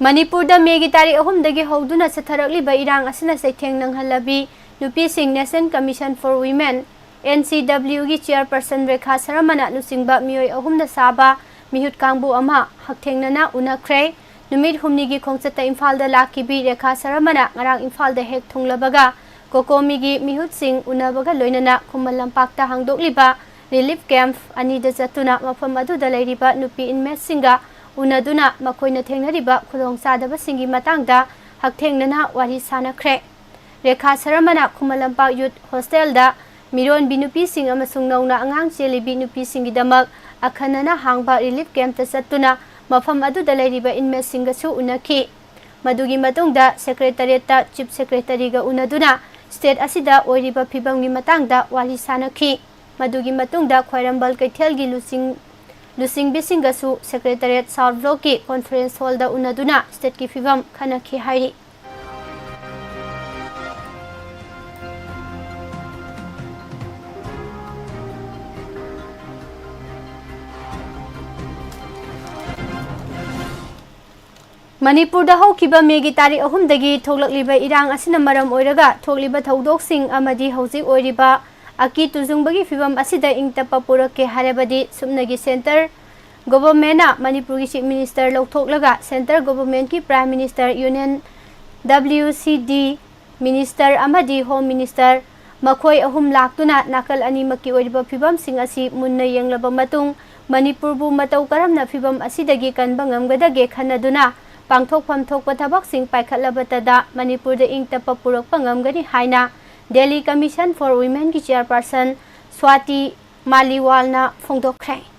ꯃꯅꯤꯄꯨꯔꯗ ꯃꯦꯒꯤ ꯇꯥꯔꯤꯛ ꯑꯍꯨꯝꯗꯒꯤ ꯍꯧꯗꯨꯅ ꯆꯠꯊꯔꯛꯂꯤꯕ ꯏꯔꯥꯡ ꯑꯁꯤꯅ ꯆꯩꯊꯦꯡ ꯅꯪꯍꯜꯂꯕꯤ ꯅꯨꯄꯤꯁꯤꯡ National Commission for Women, N C W ꯒꯤ chairperson ꯔꯦꯈꯥ ꯁꯔꯃꯅ ꯂꯨꯆꯤꯡꯕ ꯃꯤꯑꯣꯏ ꯑꯍꯨꯝꯅ ꯁꯥꯕ ꯃꯤꯍꯨꯠ ꯀꯥꯡꯕꯨ ꯑꯃ ꯍꯛꯊꯦꯡꯅꯅ ꯎꯅꯈ꯭ꯔꯦ꯫ ꯅꯨꯃꯤꯠ ꯍꯨꯝꯅꯤꯒꯤ ꯈꯣꯡꯆꯠꯇ ꯏꯝꯐꯥꯜꯗ ꯂꯥꯛꯈꯤꯕꯤ ꯔꯦꯈꯥ ꯁꯔꯃꯅ ꯉꯔꯥꯡ ꯏꯝꯐꯥꯜꯗ ꯍꯦꯛ ꯊꯨꯡꯂꯕꯒ ꯀꯣꯀꯣꯃꯤꯒꯤ ꯃꯤꯍꯨꯠꯁꯤꯡ ꯎꯅꯕꯒ ꯂꯣꯏꯅꯅ ꯈꯨꯃꯟ ꯂꯝꯄꯥꯛꯇ ꯍꯥꯡꯗꯣꯛꯂꯤꯕ relief camp ꯑꯅꯤꯗ ꯆꯠꯇꯨꯅ ꯃꯐꯝ ꯑꯗꯨꯗ ꯂꯩꯔꯤꯕ ꯅꯨꯄꯤ inmateꯁꯤꯡꯒ ꯎꯅꯗꯨꯅ ꯃꯈꯣꯏꯅ ꯊꯦꯡꯅꯔꯤꯕ ꯈꯨꯗꯣꯡꯆꯥꯗꯕꯁꯤꯡꯒꯤ ꯃꯇꯥꯡꯗ ꯍꯛꯊꯦꯡꯅꯅ ꯋꯥꯔꯤ ꯁꯥꯅꯈ꯭ꯔꯦ꯫ ꯔꯦꯈꯥ ꯁꯔꯃꯅ ꯈꯨꯃꯟ ꯂꯝꯄꯥꯛ youth hostelꯗ ꯃꯤꯔꯣꯟꯕꯤ ꯅꯨꯄꯤꯁꯤꯡ ꯑꯃꯁꯨꯡ ꯅꯧꯅ ꯑꯉꯥꯡ ꯆꯦꯜꯂꯤꯕꯤ ꯅꯨꯄꯤꯁꯤꯡꯒꯤꯗꯃꯛ ꯑꯈꯟꯅꯅ ꯍꯥꯡꯕ relief campꯇ ꯆꯠꯇꯨꯅ ꯃꯐꯝ ꯑꯗꯨꯗ ꯂꯩꯔꯤꯕ inmateꯁꯤꯡꯒꯁꯨ ꯎꯅꯈꯤ꯫ ꯃꯗꯨꯒꯤ ꯃꯇꯨꯡꯗ secretariatꯇ chief secretaryꯒ ꯎꯅꯗꯨꯅ state ꯑꯁꯤꯗ ꯑꯣꯏꯔꯤꯕ ꯐꯤꯕꯝꯒꯤ ꯃꯇꯥꯡꯗ ꯋꯥꯔꯤ ꯁꯥꯅꯈꯤ꯫ ꯃꯗꯨꯒꯤ ꯃꯇꯨꯡꯗ ꯈ꯭ꯋꯥꯏꯔꯝꯕꯟ ꯀꯩꯊꯦꯜꯒꯤ ꯂꯨꯆꯤꯡ-, ꯂꯨꯆꯤꯡꯕꯤꯁꯤꯡꯒꯁꯨ secretariat south blockꯀꯤ conference hallꯗ ꯎꯅꯗꯨꯅ stateꯀꯤ ꯐꯤꯕꯝ ꯈꯟꯅꯈꯤ ꯍꯥꯏꯔꯤ꯫ ꯃꯅꯤꯄꯨꯔꯗ ꯍꯧꯈꯤꯕ ꯃꯦꯒꯤ ꯇꯥꯔꯤꯛ ꯑꯍꯨꯝꯗꯒꯤ ꯊꯣꯛꯂꯛꯂꯤꯕ ꯏꯔꯥꯡ ꯑꯁꯤꯅ ꯃꯔꯝ ꯑꯣꯏꯔꯒ ꯊꯣꯛꯂꯤꯕ ꯊꯧꯗꯣꯛꯁꯤꯡ ꯑꯃꯗꯤ ꯍꯧꯖꯤꯛ ꯑꯣꯏꯔꯤꯕ ꯑꯀꯤ ꯇꯨꯖꯨꯡꯕꯒꯤ ꯐꯤꯕꯝ ꯑꯁꯤꯗ ꯏꯪ ꯇꯞꯄ ꯄꯨꯔꯛꯀꯦ ꯍꯥꯏꯔꯕꯗꯤ ꯁꯨꯞꯅꯒꯤ centre governmentꯅ ꯃꯅꯤꯄꯨꯔꯒꯤ chief minister ꯂꯧꯊꯣꯛꯂꯒ centre governmentꯀꯤ prime minister, union W C D minister ꯑꯃꯗꯤ home minister ꯃꯈꯣꯏ ꯑꯍꯨꯝ ꯂꯥꯛꯇꯨꯅ ꯅꯥꯀꯜ ꯑꯅꯤꯃꯛꯀꯤ ꯑꯣꯏꯔꯤꯕ ꯐꯤꯕꯝꯁꯤꯡ ꯑꯁꯤ ꯃꯨꯟꯅ ꯌꯦꯡꯂꯕ ꯃꯇꯨꯡ ꯃꯅꯤꯄꯨꯔꯕꯨ ꯃꯇꯧ ꯀꯔꯝꯅ ꯐꯤꯕꯝ ꯑꯁꯤꯗꯒꯤ ꯀꯟꯕ ꯉꯝꯒꯗꯒꯦ ꯈꯟꯅꯗꯨꯅ ꯄꯥꯡꯊꯣꯛꯐꯝ ꯊꯣꯛꯄ ꯊꯕꯛꯁꯤꯡ ꯄꯥꯏꯈꯠꯂꯕꯇꯗ ꯃꯅꯤꯄꯨꯔꯗ ꯏꯪ ꯇꯞꯄ ꯄꯨꯔꯛꯄ ꯉꯝꯒꯅꯤ ꯍꯥꯏꯅ Delhi Commission for Womenꯒꯤ chairperson ꯁ꯭ꯋꯥꯇꯤ ꯃꯥꯂꯤꯋꯥꯜꯅ ꯐꯣꯡꯗꯣꯛꯈ꯭ꯔꯦ꯫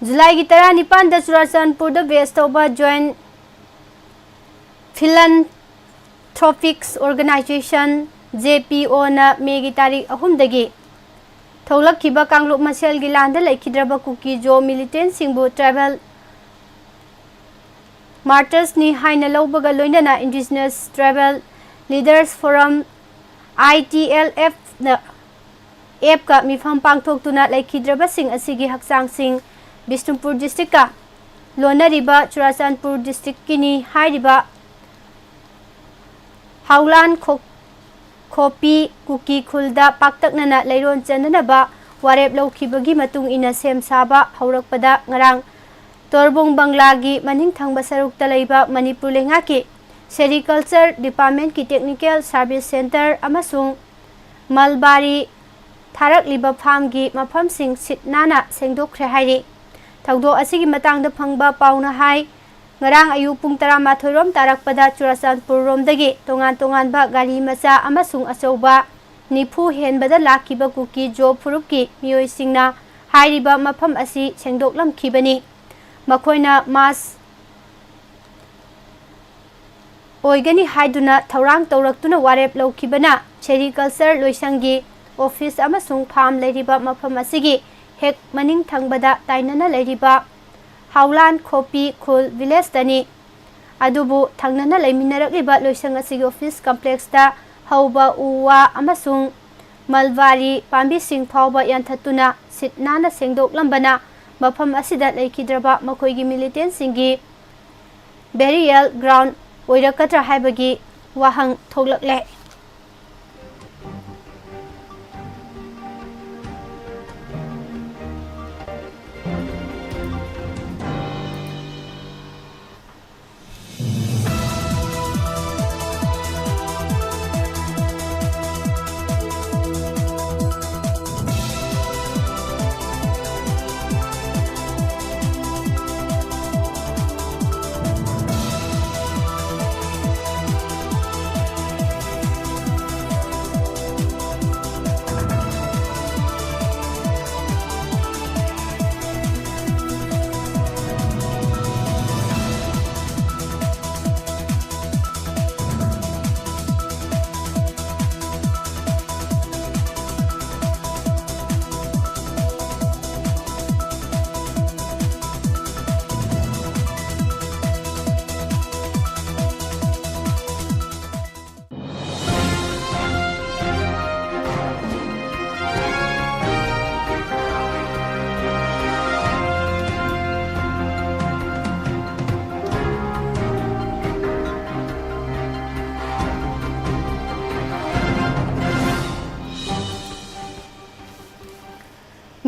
ꯖꯨꯂꯥꯏꯒꯤ ꯇꯔꯥꯅꯤꯄꯥꯟꯗ ꯆꯨꯔꯥꯆꯥꯟꯄꯨꯔꯗ base ꯇꯧꯕ Joint Philanthropics Organization, J P Oꯅ ꯃꯦꯒꯤ ꯇꯥꯔꯤꯛ ꯑꯍꯨꯝꯗꯒꯤ ꯊꯣꯛꯂꯛꯈꯤꯕ ꯀꯥꯡꯂꯨꯞ ꯃꯁꯦꯜꯒꯤ ꯂꯥꯟꯗ ꯂꯩꯈꯤꯗ꯭ꯔꯕ ꯀꯨꯀꯤ ꯖꯣ ꯃꯤꯂꯤꯇꯦꯟꯁꯤꯡꯕꯨ ꯇ꯭ꯔꯥꯏꯕꯦꯜ ꯃꯥꯔꯇꯔꯁꯅꯤ ꯍꯥꯏꯅ ꯂꯧꯕꯒ ꯂꯣꯏꯅꯅ Indigenous Tribal Leaders Forum, I T L F ꯅ, ꯑꯦꯞꯀ ꯃꯤꯐꯝ ꯄꯥꯡꯊꯣꯛꯇꯨꯅ ꯂꯩꯈꯤꯗ꯭ꯔꯕꯁꯤꯡ ꯑꯁꯤꯒꯤ ꯍꯛꯆꯥꯡꯁꯤꯡ ꯕꯤꯁꯅꯨꯄꯨꯔ ꯗꯤꯁꯇ꯭ꯔꯤꯛꯀ ꯂꯣꯟꯅꯔꯤꯕ ꯆꯨꯔꯥꯆꯥꯟꯄꯨꯔ ꯗꯤꯁꯇ꯭ꯔꯤꯛꯀꯤꯅꯤ ꯍꯥꯏꯔꯤꯕ ꯍꯥꯎꯂꯥꯟ ꯈꯣ-, ꯈꯣꯄꯤ ꯀꯨꯀꯤ ꯈꯨꯜꯗ ꯄꯥꯛꯇꯛꯅꯅ ꯂꯩꯔꯣꯟ ꯆꯟꯅꯅꯕ ꯋꯥꯔꯦꯞ ꯂꯧꯈꯤꯕꯒꯤ ꯃꯇꯨꯡ ꯏꯟꯅ ꯁꯦꯝ ꯁꯥꯕ ꯍꯧꯔꯛꯄꯗ ꯉꯔꯥꯡ ꯇꯣꯔꯕꯨꯡ ꯕꯪꯂꯥꯒꯤ ꯃꯅꯤꯡ ꯊꯪꯕ ꯁꯔꯨꯛꯇ ꯂꯩꯕ ꯃꯅꯤꯄꯨꯔ ꯂꯩꯉꯥꯛꯀꯤ ꯁꯦꯔꯤꯀꯜꯆꯔ ꯗꯤꯄꯥꯔꯠꯃꯦꯟꯠꯀꯤ ꯇꯦꯛꯅꯤꯀꯦꯜ ꯁꯥꯔꯚꯤꯁ ꯁꯦꯟꯇꯔ ꯑꯃꯁꯨꯡ ꯃꯜꯕꯥꯔꯤ ꯊꯥꯔꯛꯂꯤꯕ ꯐꯥꯝꯒꯤ ꯃꯐꯝꯁꯤꯡ ꯁꯤꯠ ꯅꯥꯟꯅ ꯁꯦꯡꯗꯣꯛꯈ꯭ꯔꯦ ꯍꯥꯏꯔꯤ꯫ ꯊꯧꯗꯣꯛ ꯑꯁꯤꯒꯤ ꯃꯇꯥꯡꯗ ꯐꯪꯕ ꯄꯥꯎꯅ ꯍꯥꯏ, ꯉꯔꯥꯡ ꯑꯌꯨꯛ ꯄꯨꯡ ꯇꯔꯥꯃꯥꯊꯣꯏ ꯔꯣꯝ ꯇꯥꯔꯛꯄꯗ ꯆꯨꯔꯥꯆꯥꯟꯄꯨꯔ ꯔꯣꯝꯗꯒꯤ ꯇꯣꯉꯥꯟ ꯇꯣꯉꯥꯟꯕ ꯒꯥꯔꯤ ꯃꯆꯥ ꯑꯃꯁꯨꯡ ꯑꯆꯧꯕ ꯅꯤꯐꯨ ꯍꯦꯟꯕꯗ ꯂꯥꯛꯈꯤꯕ ꯀꯨꯀꯤ ꯖꯣ ꯐꯨꯔꯨꯞꯀꯤ ꯃꯤꯑꯣꯏꯁꯤꯡꯅ ꯍꯥꯏꯔꯤꯕ ꯃꯐꯝ ꯑꯁꯤ ꯁꯦꯡꯗꯣꯛꯂꯝꯈꯤꯕꯅꯤ꯫ ꯃꯈꯣꯏꯅ ꯃꯥꯁ ꯑꯣꯏꯒꯅꯤ ꯍꯥꯏꯗꯨꯅ ꯊꯧꯔꯥꯡ ꯇꯧꯔꯛꯇꯨꯅ ꯋꯥꯔꯦꯞ ꯂꯧꯈꯤꯕꯅ ꯁꯦꯔꯤꯀꯜꯆꯔ ꯂꯣꯏꯁꯪꯒꯤ ꯑꯣꯐꯤꯁ ꯑꯃꯁꯨꯡ ꯐꯥꯝ ꯂꯩꯔꯤꯕ ꯃꯐꯝ ꯑꯁꯤꯒꯤ ꯍꯦꯛ ꯃꯅꯤꯡ ꯊꯪꯕꯗ ꯇꯥꯏꯅꯅ ꯂꯩꯔꯤꯕ ꯍꯥꯎꯂꯥꯟ ꯈꯣꯄꯤ ꯈꯨꯜ ꯚꯤꯂꯦꯖꯇꯅꯤ꯫ ꯑꯗꯨꯕꯨ ꯊꯪꯅꯅ ꯂꯩꯃꯤꯟꯅꯔꯛꯂꯤꯕ ꯂꯣꯏꯁꯪ ꯑꯁꯤꯒꯤ ꯑꯣꯐꯤꯁ ꯀꯝꯄ꯭ꯂꯦꯛꯁꯇ ꯍꯧꯕ ꯎ ꯋꯥ ꯑꯃꯁꯨꯡ ꯃꯜꯕꯥꯔꯤ ꯄꯥꯝꯕꯤꯁꯤꯡ ꯐꯥꯎꯕ ꯌꯥꯟꯊꯠꯇꯨꯅ ꯁꯤꯠ ꯅꯥꯟꯅ ꯁꯦꯡꯗꯣꯛꯂꯝꯕꯅ ꯃꯐꯝ ꯑꯁꯤꯗ ꯂꯩꯈꯤꯗ꯭ꯔꯕ ꯃꯈꯣꯏꯒꯤ ꯃꯤꯂꯤꯇꯦꯟꯁꯤꯡꯒꯤ ꯕꯦꯔꯤꯌꯦꯜ ꯒ꯭ꯔꯥꯎꯟ ꯑꯣꯏꯔꯛꯀꯗ꯭ꯔꯥ ꯍꯥꯏꯕꯒꯤ ꯋꯥꯍꯪ ꯊꯣꯛꯂꯛꯂꯦ꯫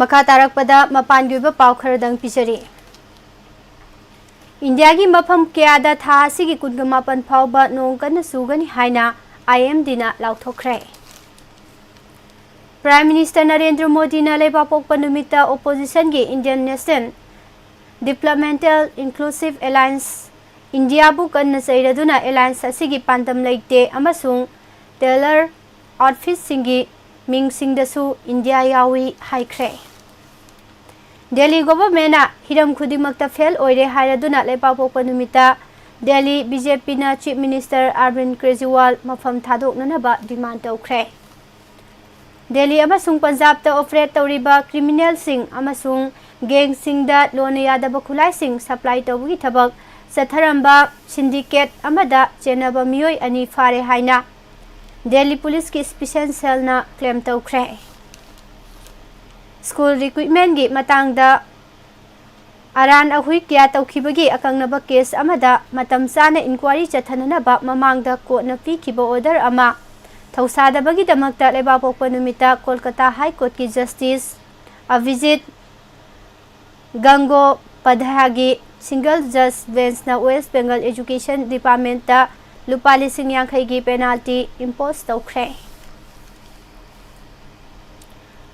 ꯃꯈꯥ ꯇꯥꯔꯛꯄꯗ ꯃꯄꯥꯟꯒꯤ ꯑꯣꯏꯕ ꯄꯥꯎ ꯈꯔꯗꯪ ꯄꯤꯖꯔꯤ꯫ ꯏꯟꯗꯤꯌꯥꯒꯤ ꯃꯐꯝ ꯀꯌꯥꯗ ꯊꯥ ꯑꯁꯤꯒꯤ ꯀꯨꯟꯒ ꯃꯥꯄꯟ ꯐꯥꯎꯕ ꯅꯣꯡ ꯀꯟꯅ ꯆꯨꯒꯅꯤ ꯍꯥꯏꯅ IMDꯅ ꯂꯥꯎꯊꯣꯛꯈ꯭ꯔꯦ꯫ Prime Minister ꯅꯔꯦꯟꯗ꯭ꯔ ꯃꯣꯗꯤꯅ ꯂꯩꯕꯥꯛꯄꯣꯛꯄ ꯅꯨꯃꯤꯠꯇ oppositionꯒꯤ Indian National Developmental Inclusive Alliance, ꯏꯟꯗꯤꯌꯥꯕꯨ ꯀꯟꯅ ꯆꯩꯔꯗꯨꯅ alliance ꯑꯁꯤꯒꯤ ꯄꯥꯟꯗꯝ ꯂꯩꯇꯦ ꯑꯃꯁꯨꯡ tailor outfitꯁꯤꯡꯒꯤ ꯃꯤꯡꯁꯤꯡꯗꯁꯨ ꯏꯟꯗꯤꯌꯥ ꯌꯥꯎꯏ ꯍꯥꯏꯈ꯭ꯔꯦ꯫ ꯗꯦꯜꯂꯤ governmentꯅ ꯍꯤꯔꯝ ꯈꯨꯗꯤꯡꯃꯛꯇ fail ꯑꯣꯏꯔꯦ ꯍꯥꯏꯔꯗꯨꯅ ꯂꯩꯕꯥꯛꯄꯣꯛꯄ ꯅꯨꯃꯤꯠꯇ Delhi BJPꯅ Chief Minister Arvind Kejriwal ꯃꯐꯝ ꯊꯥꯗꯣꯛꯅꯅꯕ demand ꯇꯧꯈ꯭ꯔꯦ꯫ ꯗꯦꯜꯂꯤ ꯑꯃꯁꯨꯡ ꯄꯟꯖꯥꯕꯇ operate ꯇꯧꯔꯤꯕ criminalꯁꯤꯡ ꯑꯃꯁꯨꯡ gangꯁꯤꯡꯗ ꯂꯣꯟꯅ ꯌꯥꯗꯕ ꯈꯨꯠꯂꯥꯏꯁꯤꯡ supply ꯇꯧꯕꯒꯤ ꯊꯕꯛ ꯆꯠꯊꯔꯝꯕ syndicate ꯑꯃꯗ ꯆꯦꯟꯅꯕ ꯃꯤꯑꯣꯏ ꯑꯅꯤ ꯐꯥꯔꯦ ꯍꯥꯏꯅ ꯗꯦꯜꯂꯤ ꯄꯨꯂꯤꯁꯀꯤ special cellꯅ claim ꯇꯧꯈ꯭ꯔꯦ꯫ School recruitmentꯒꯤ ꯃꯇꯥꯡꯗ ꯑꯔꯥꯟ ꯑꯍꯨꯏ ꯀꯌꯥ ꯇꯧꯈꯤꯕꯒꯤ ꯑꯀꯛꯅꯕ case ꯑꯃꯗ ꯃꯇꯝ ꯆꯥꯅ inquiry ꯆꯠꯊꯅꯅꯕ ꯃꯃꯥꯡꯗ courtꯅ ꯄꯤꯈꯤꯕ order ꯑꯃ ꯊꯧꯁꯥꯗꯕꯒꯤꯗꯃꯛꯇ ꯂꯩꯕꯥꯛꯄꯣꯛꯄ ꯅꯨꯃꯤꯠꯇ Kolkata High Courtꯀꯤ Justice ꯑꯚꯤꯖꯤꯠ ꯒꯪꯒꯣꯄꯙ꯭ꯌꯥꯒꯤ single judge benchꯅ West Bengal Education Departmentꯇ ꯂꯨꯄꯥ ꯂꯤꯁꯤꯡ ꯌꯥꯡꯈꯩꯒꯤ penalty impose ꯇꯧꯈ꯭ꯔꯦ꯫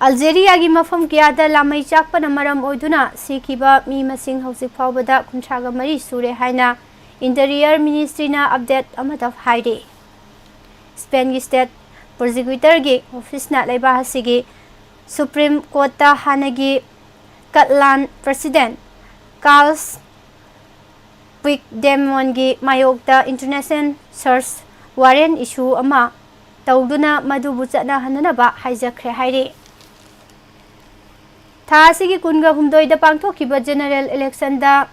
ꯑꯜꯖꯦꯔꯤꯌꯥꯒꯤ ꯃꯐꯝ ꯀꯌꯥꯗ ꯂꯥꯃꯩ ꯆꯥꯛꯄꯅ ꯃꯔꯝ ꯑꯣꯏꯗꯨꯅ ꯁꯤꯈꯤꯕ ꯃꯤ ꯃꯁꯤꯡ ꯍꯧꯖꯤꯛ ꯐꯥꯎꯕꯗ ꯀꯨꯟꯊ꯭ꯔꯥꯒ ꯃꯔꯤ ꯁꯨꯔꯦ ꯍꯥꯏꯅ Interior Ministryꯅ update ꯑꯃꯗ ꯍꯥꯏꯔꯤ꯫ Spainꯒꯤ state prosecutorꯒꯤ officeꯅ ꯂꯩꯕꯥꯛ ꯑꯁꯤꯒꯤ Supreme Courtꯇ ꯍꯥꯟꯅꯒꯤ Catalan president Carles Puigdemontꯒꯤ ꯃꯥꯌꯣꯛꯇ international search warrant issue ꯑꯃ ꯇꯧꯗꯨꯅ ꯃꯗꯨꯕꯨ ꯆꯠꯅꯍꯟꯅꯅꯕ ꯍꯥꯏꯖꯈ꯭ꯔꯦ ꯍꯥꯏꯔꯤ꯫ ꯊꯥ ꯑꯁꯤꯒꯤ ꯀꯨꯟꯒ ꯍꯨꯝꯗꯣꯏꯗ ꯄꯥꯡꯊꯣꯛꯈꯤꯕ general electionꯗ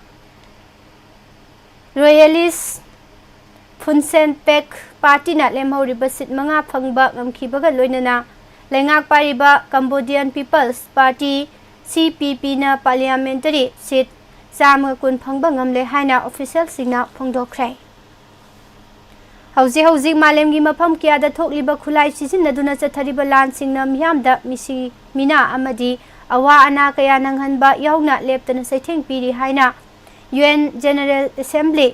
Royalist Futsem Pak partyꯅ ꯂꯦꯝꯍꯧꯔꯤꯕ seat ꯃꯉꯥ ꯐꯪꯕ ꯉꯝꯈꯤꯕꯒ ꯂꯣꯏꯅꯅ ꯂꯩꯉꯥꯛ ꯄꯥꯏꯔꯤꯕ Cambodian People's Party, CPPꯅ parliamentary seat ꯆꯥꯝꯃꯒ ꯀꯨꯟ ꯐꯪꯕ ꯉꯝꯂꯦ ꯍꯥꯏꯅ officialꯁꯤꯡꯅ ꯐꯣꯡꯗꯣꯛꯈ꯭ꯔꯦ꯫ ꯍꯧꯖꯤꯛ ꯍꯧꯖꯤꯛ ꯃꯥꯂꯦꯝꯒꯤ ꯃꯐꯝ ꯀꯌꯥꯗ ꯊꯣꯛꯂꯤꯕ ꯈꯨꯠꯂꯥꯏ ꯁꯤꯖꯤꯟꯅꯗꯨꯅ ꯆꯠꯊꯔꯤꯕ ꯂꯥꯟꯁꯤꯡꯅ ꯃꯤꯌꯥꯝꯗ ꯃꯤꯁꯤ ꯃꯤꯅꯥ ꯑꯃꯗꯤ ꯑꯋꯥ ꯑꯅꯥ ꯀꯌꯥ ꯅꯪꯍꯟꯕ ꯌꯥꯎꯅ ꯂꯦꯞꯇꯅ ꯆꯩꯊꯦꯡ ꯄꯤꯔꯤ ꯍꯥꯏꯅ U N General Assembly,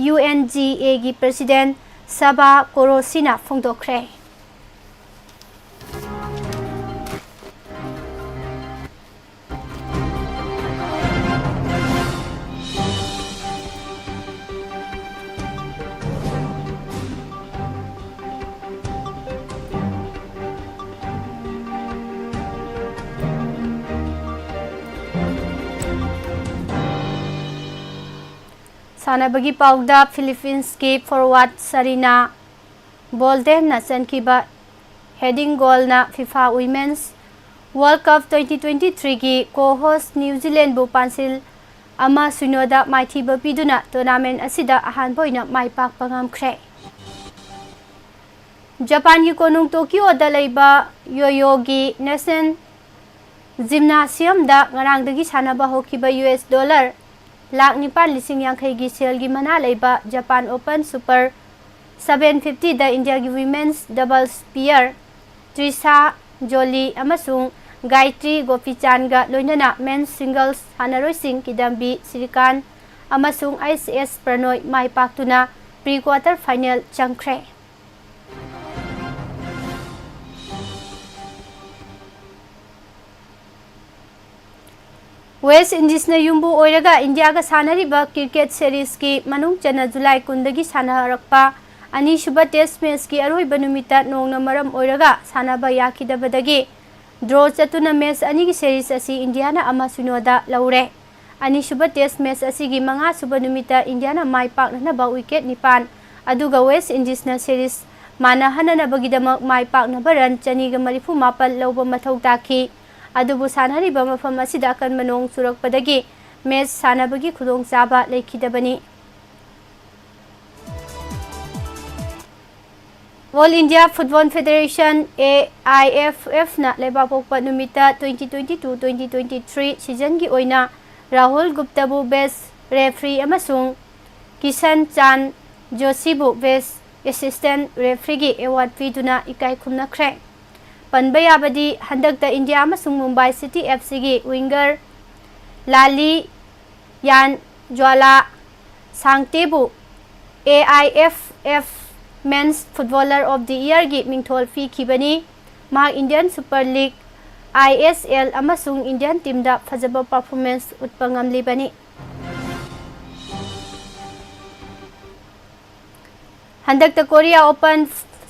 U N G ꯑꯦꯒꯤ President ꯁꯕꯥ ꯀꯣꯔꯣꯁꯤꯅ ꯐꯣꯡꯗꯣꯛꯈ꯭ꯔꯦ꯫ ꯁꯥꯟꯅꯕꯒꯤ ꯄꯥꯎꯗ, ꯐꯤꯂꯤꯄꯤꯟꯁꯀꯤ forward ꯁꯔꯤꯅꯥ ꯕꯣꯜꯗꯦꯟꯅ ꯆꯟꯈꯤꯕ heading goalꯅ FIFA Women's World Cup twenty twenty-threeꯒꯤ co-host New Zealandꯕꯨ ꯄꯥꯟꯁꯤꯜ ꯑꯃ ꯁꯤꯅꯣꯗ ꯃꯥꯏꯊꯤꯕ ꯄꯤꯗꯨꯅ tournament ꯑꯁꯤꯗ ꯑꯍꯥꯟꯕ ꯑꯣꯏꯅ ꯃꯥꯏ ꯄꯥꯛꯄ ꯉꯝꯈ꯭ꯔꯦ꯫ ꯖꯄꯥꯟꯒꯤ ꯀꯣꯅꯨꯡ ꯇꯣꯀꯤꯌꯣꯗ ꯂꯩꯕ ꯌꯣꯌꯣꯒꯤ National Gymnasiumꯗ ꯉꯔꯥꯡꯗꯒꯤ ꯁꯥꯟꯅꯕ ꯍꯧꯈꯤꯕ ꯌꯨ ꯑꯦꯁ dollar ꯂꯥꯈ ꯅꯤꯄꯥꯟ ꯂꯤꯁꯤꯡ ꯌꯥꯡꯈꯩꯒꯤ ꯁꯦꯜꯒꯤ ꯃꯅꯥ ꯂꯩꯕ Japan Open Super seven fiftyꯗ ꯏꯟꯗꯤꯌꯥꯒꯤ women's doubles pair ꯇ꯭ꯔꯤꯁꯥ ꯖꯣꯂꯤ ꯑꯃꯁꯨꯡ ꯒꯥꯌꯇ꯭ꯔꯤ ꯒꯣꯄꯤꯆꯥꯟꯒ ꯂꯣꯏꯅꯅ men's singles ꯁꯥꯟꯅꯔꯣꯏꯁꯤꯡ ꯀꯤꯗꯝꯕꯤ ꯁ꯭ꯔꯤꯀꯥꯟ ꯑꯃꯁꯨꯡ ꯑꯩꯆ ꯑꯦꯁ ꯄ꯭ꯔꯅꯣꯏ ꯃꯥꯏ ꯄꯥꯛꯇꯨꯅ pre quarter final ꯆꯪꯈ꯭ꯔꯦ꯫ West Indiesꯅ ꯌꯨꯝꯕꯨ ꯑꯣꯏꯔꯒ ꯏꯟꯗꯤꯌꯥꯒ ꯁꯥꯟꯅꯔꯤꯕ cricket seriesꯀꯤ ꯃꯅꯨꯡ ꯆꯟꯅ ꯖꯨꯂꯥꯏ ꯀꯨꯟꯗꯒꯤ ꯁꯥꯟꯅꯔꯛꯄ ꯑꯅꯤꯁꯨꯕ test matchꯀꯤ ꯑꯔꯣꯏꯕ ꯅꯨꯃꯤꯠꯇ ꯅꯣꯡꯅ ꯃꯔꯝ ꯑꯣꯏꯔꯒ ꯁꯥꯟꯅꯕ ꯌꯥꯈꯤꯗꯕꯗꯒꯤ draw ꯆꯠꯇꯨꯅ match ꯑꯅꯤꯒꯤ series ꯑꯁꯤ ꯏꯟꯗꯤꯌꯥꯅ ꯑꯃ ꯁꯤꯅꯣꯗ ꯂꯧꯔꯦ꯫ ꯑꯅꯤꯁꯨꯕ test match ꯑꯁꯤꯒꯤ ꯃꯉꯥꯁꯨꯕ ꯅꯨꯃꯤꯠꯇ ꯏꯟꯗꯤꯌꯥꯅ ꯃꯥꯏ ꯄꯥꯛꯅꯅꯕ wicket ꯅꯤꯄꯥꯟ, ꯑꯗꯨꯒ West Indiesꯅ series ꯃꯥꯟꯅꯍꯟꯅꯅꯕꯒꯤꯗꯃꯛ ꯃꯥꯏ ꯄꯥꯛꯅꯕ run ꯆꯅꯤꯒ ꯃꯔꯤꯐꯨ ꯃꯥꯄꯟ ꯂꯧꯕ ꯃꯊꯧ ꯇꯥꯈꯤ꯫ ꯑꯗꯨꯕꯨ ꯁꯥꯟꯅꯔꯤꯕ ꯃꯐꯝ ꯑꯁꯤꯗ ꯑꯀꯟꯕ ꯅꯣꯡ ꯆꯨꯔꯛꯄꯗꯒꯤ match ꯁꯥꯟꯅꯕꯒꯤ ꯈꯨꯗꯣꯡꯆꯥꯕ ꯂꯩꯈꯤꯗꯕꯅꯤ꯫ All India Football Federation, A I F Fꯅ ꯂꯩꯕꯥꯛꯄꯣꯛꯄ ꯅꯨꯃꯤꯠꯇ twenty twenty-two twenty twenty-three seasonꯒꯤ ꯑꯣꯏꯅ ꯔꯥꯍꯨꯜ ꯒꯨꯞꯇꯕꯨ best referee ꯑꯃꯁꯨꯡ ꯀꯤꯁꯟ ꯆꯥꯟ ꯖꯣꯁꯤꯕꯨ best ꯑꯦꯁꯤꯁꯇꯦꯟ ꯔꯦꯐ꯭ꯔꯤꯒꯤ ꯑꯦꯋꯥꯔꯗ ꯄꯤꯗꯨꯅ ꯏꯀꯥꯏ ꯈꯨꯝꯅꯈ꯭ꯔꯦ꯫ ꯄꯟꯕ ꯌꯥꯕꯗꯤ, ꯍꯟꯗꯛꯇ ꯏꯟꯗꯤꯌꯥ ꯑꯃꯁꯨꯡ ꯃꯨꯝꯕꯥꯏ ꯁꯤꯇꯤ ꯑꯦꯐ ꯁꯤꯒꯤ ꯋꯤꯡꯒꯔ ꯂꯥꯂꯤ ꯌꯥꯟ ꯖ꯭ꯋꯥꯂꯥ ꯁꯥꯡꯇꯦꯕꯨ A I F F Men's Footballer of the Yearꯒꯤ ꯃꯤꯡꯊꯣꯜ ꯄꯤꯈꯤꯕꯅꯤ꯫ ꯃꯍꯥꯛ Indian super league, I S L, ꯑꯃꯁꯨꯡ ꯏꯟꯗꯤꯌꯟ ꯇꯤꯝꯗ ꯐꯖꯕ ꯄꯔꯐꯣꯔꯃꯦꯟꯁ ꯎꯠꯄ ꯉꯝꯂꯤꯕꯅꯤ꯫ ꯍꯟꯗꯛꯇ Korea open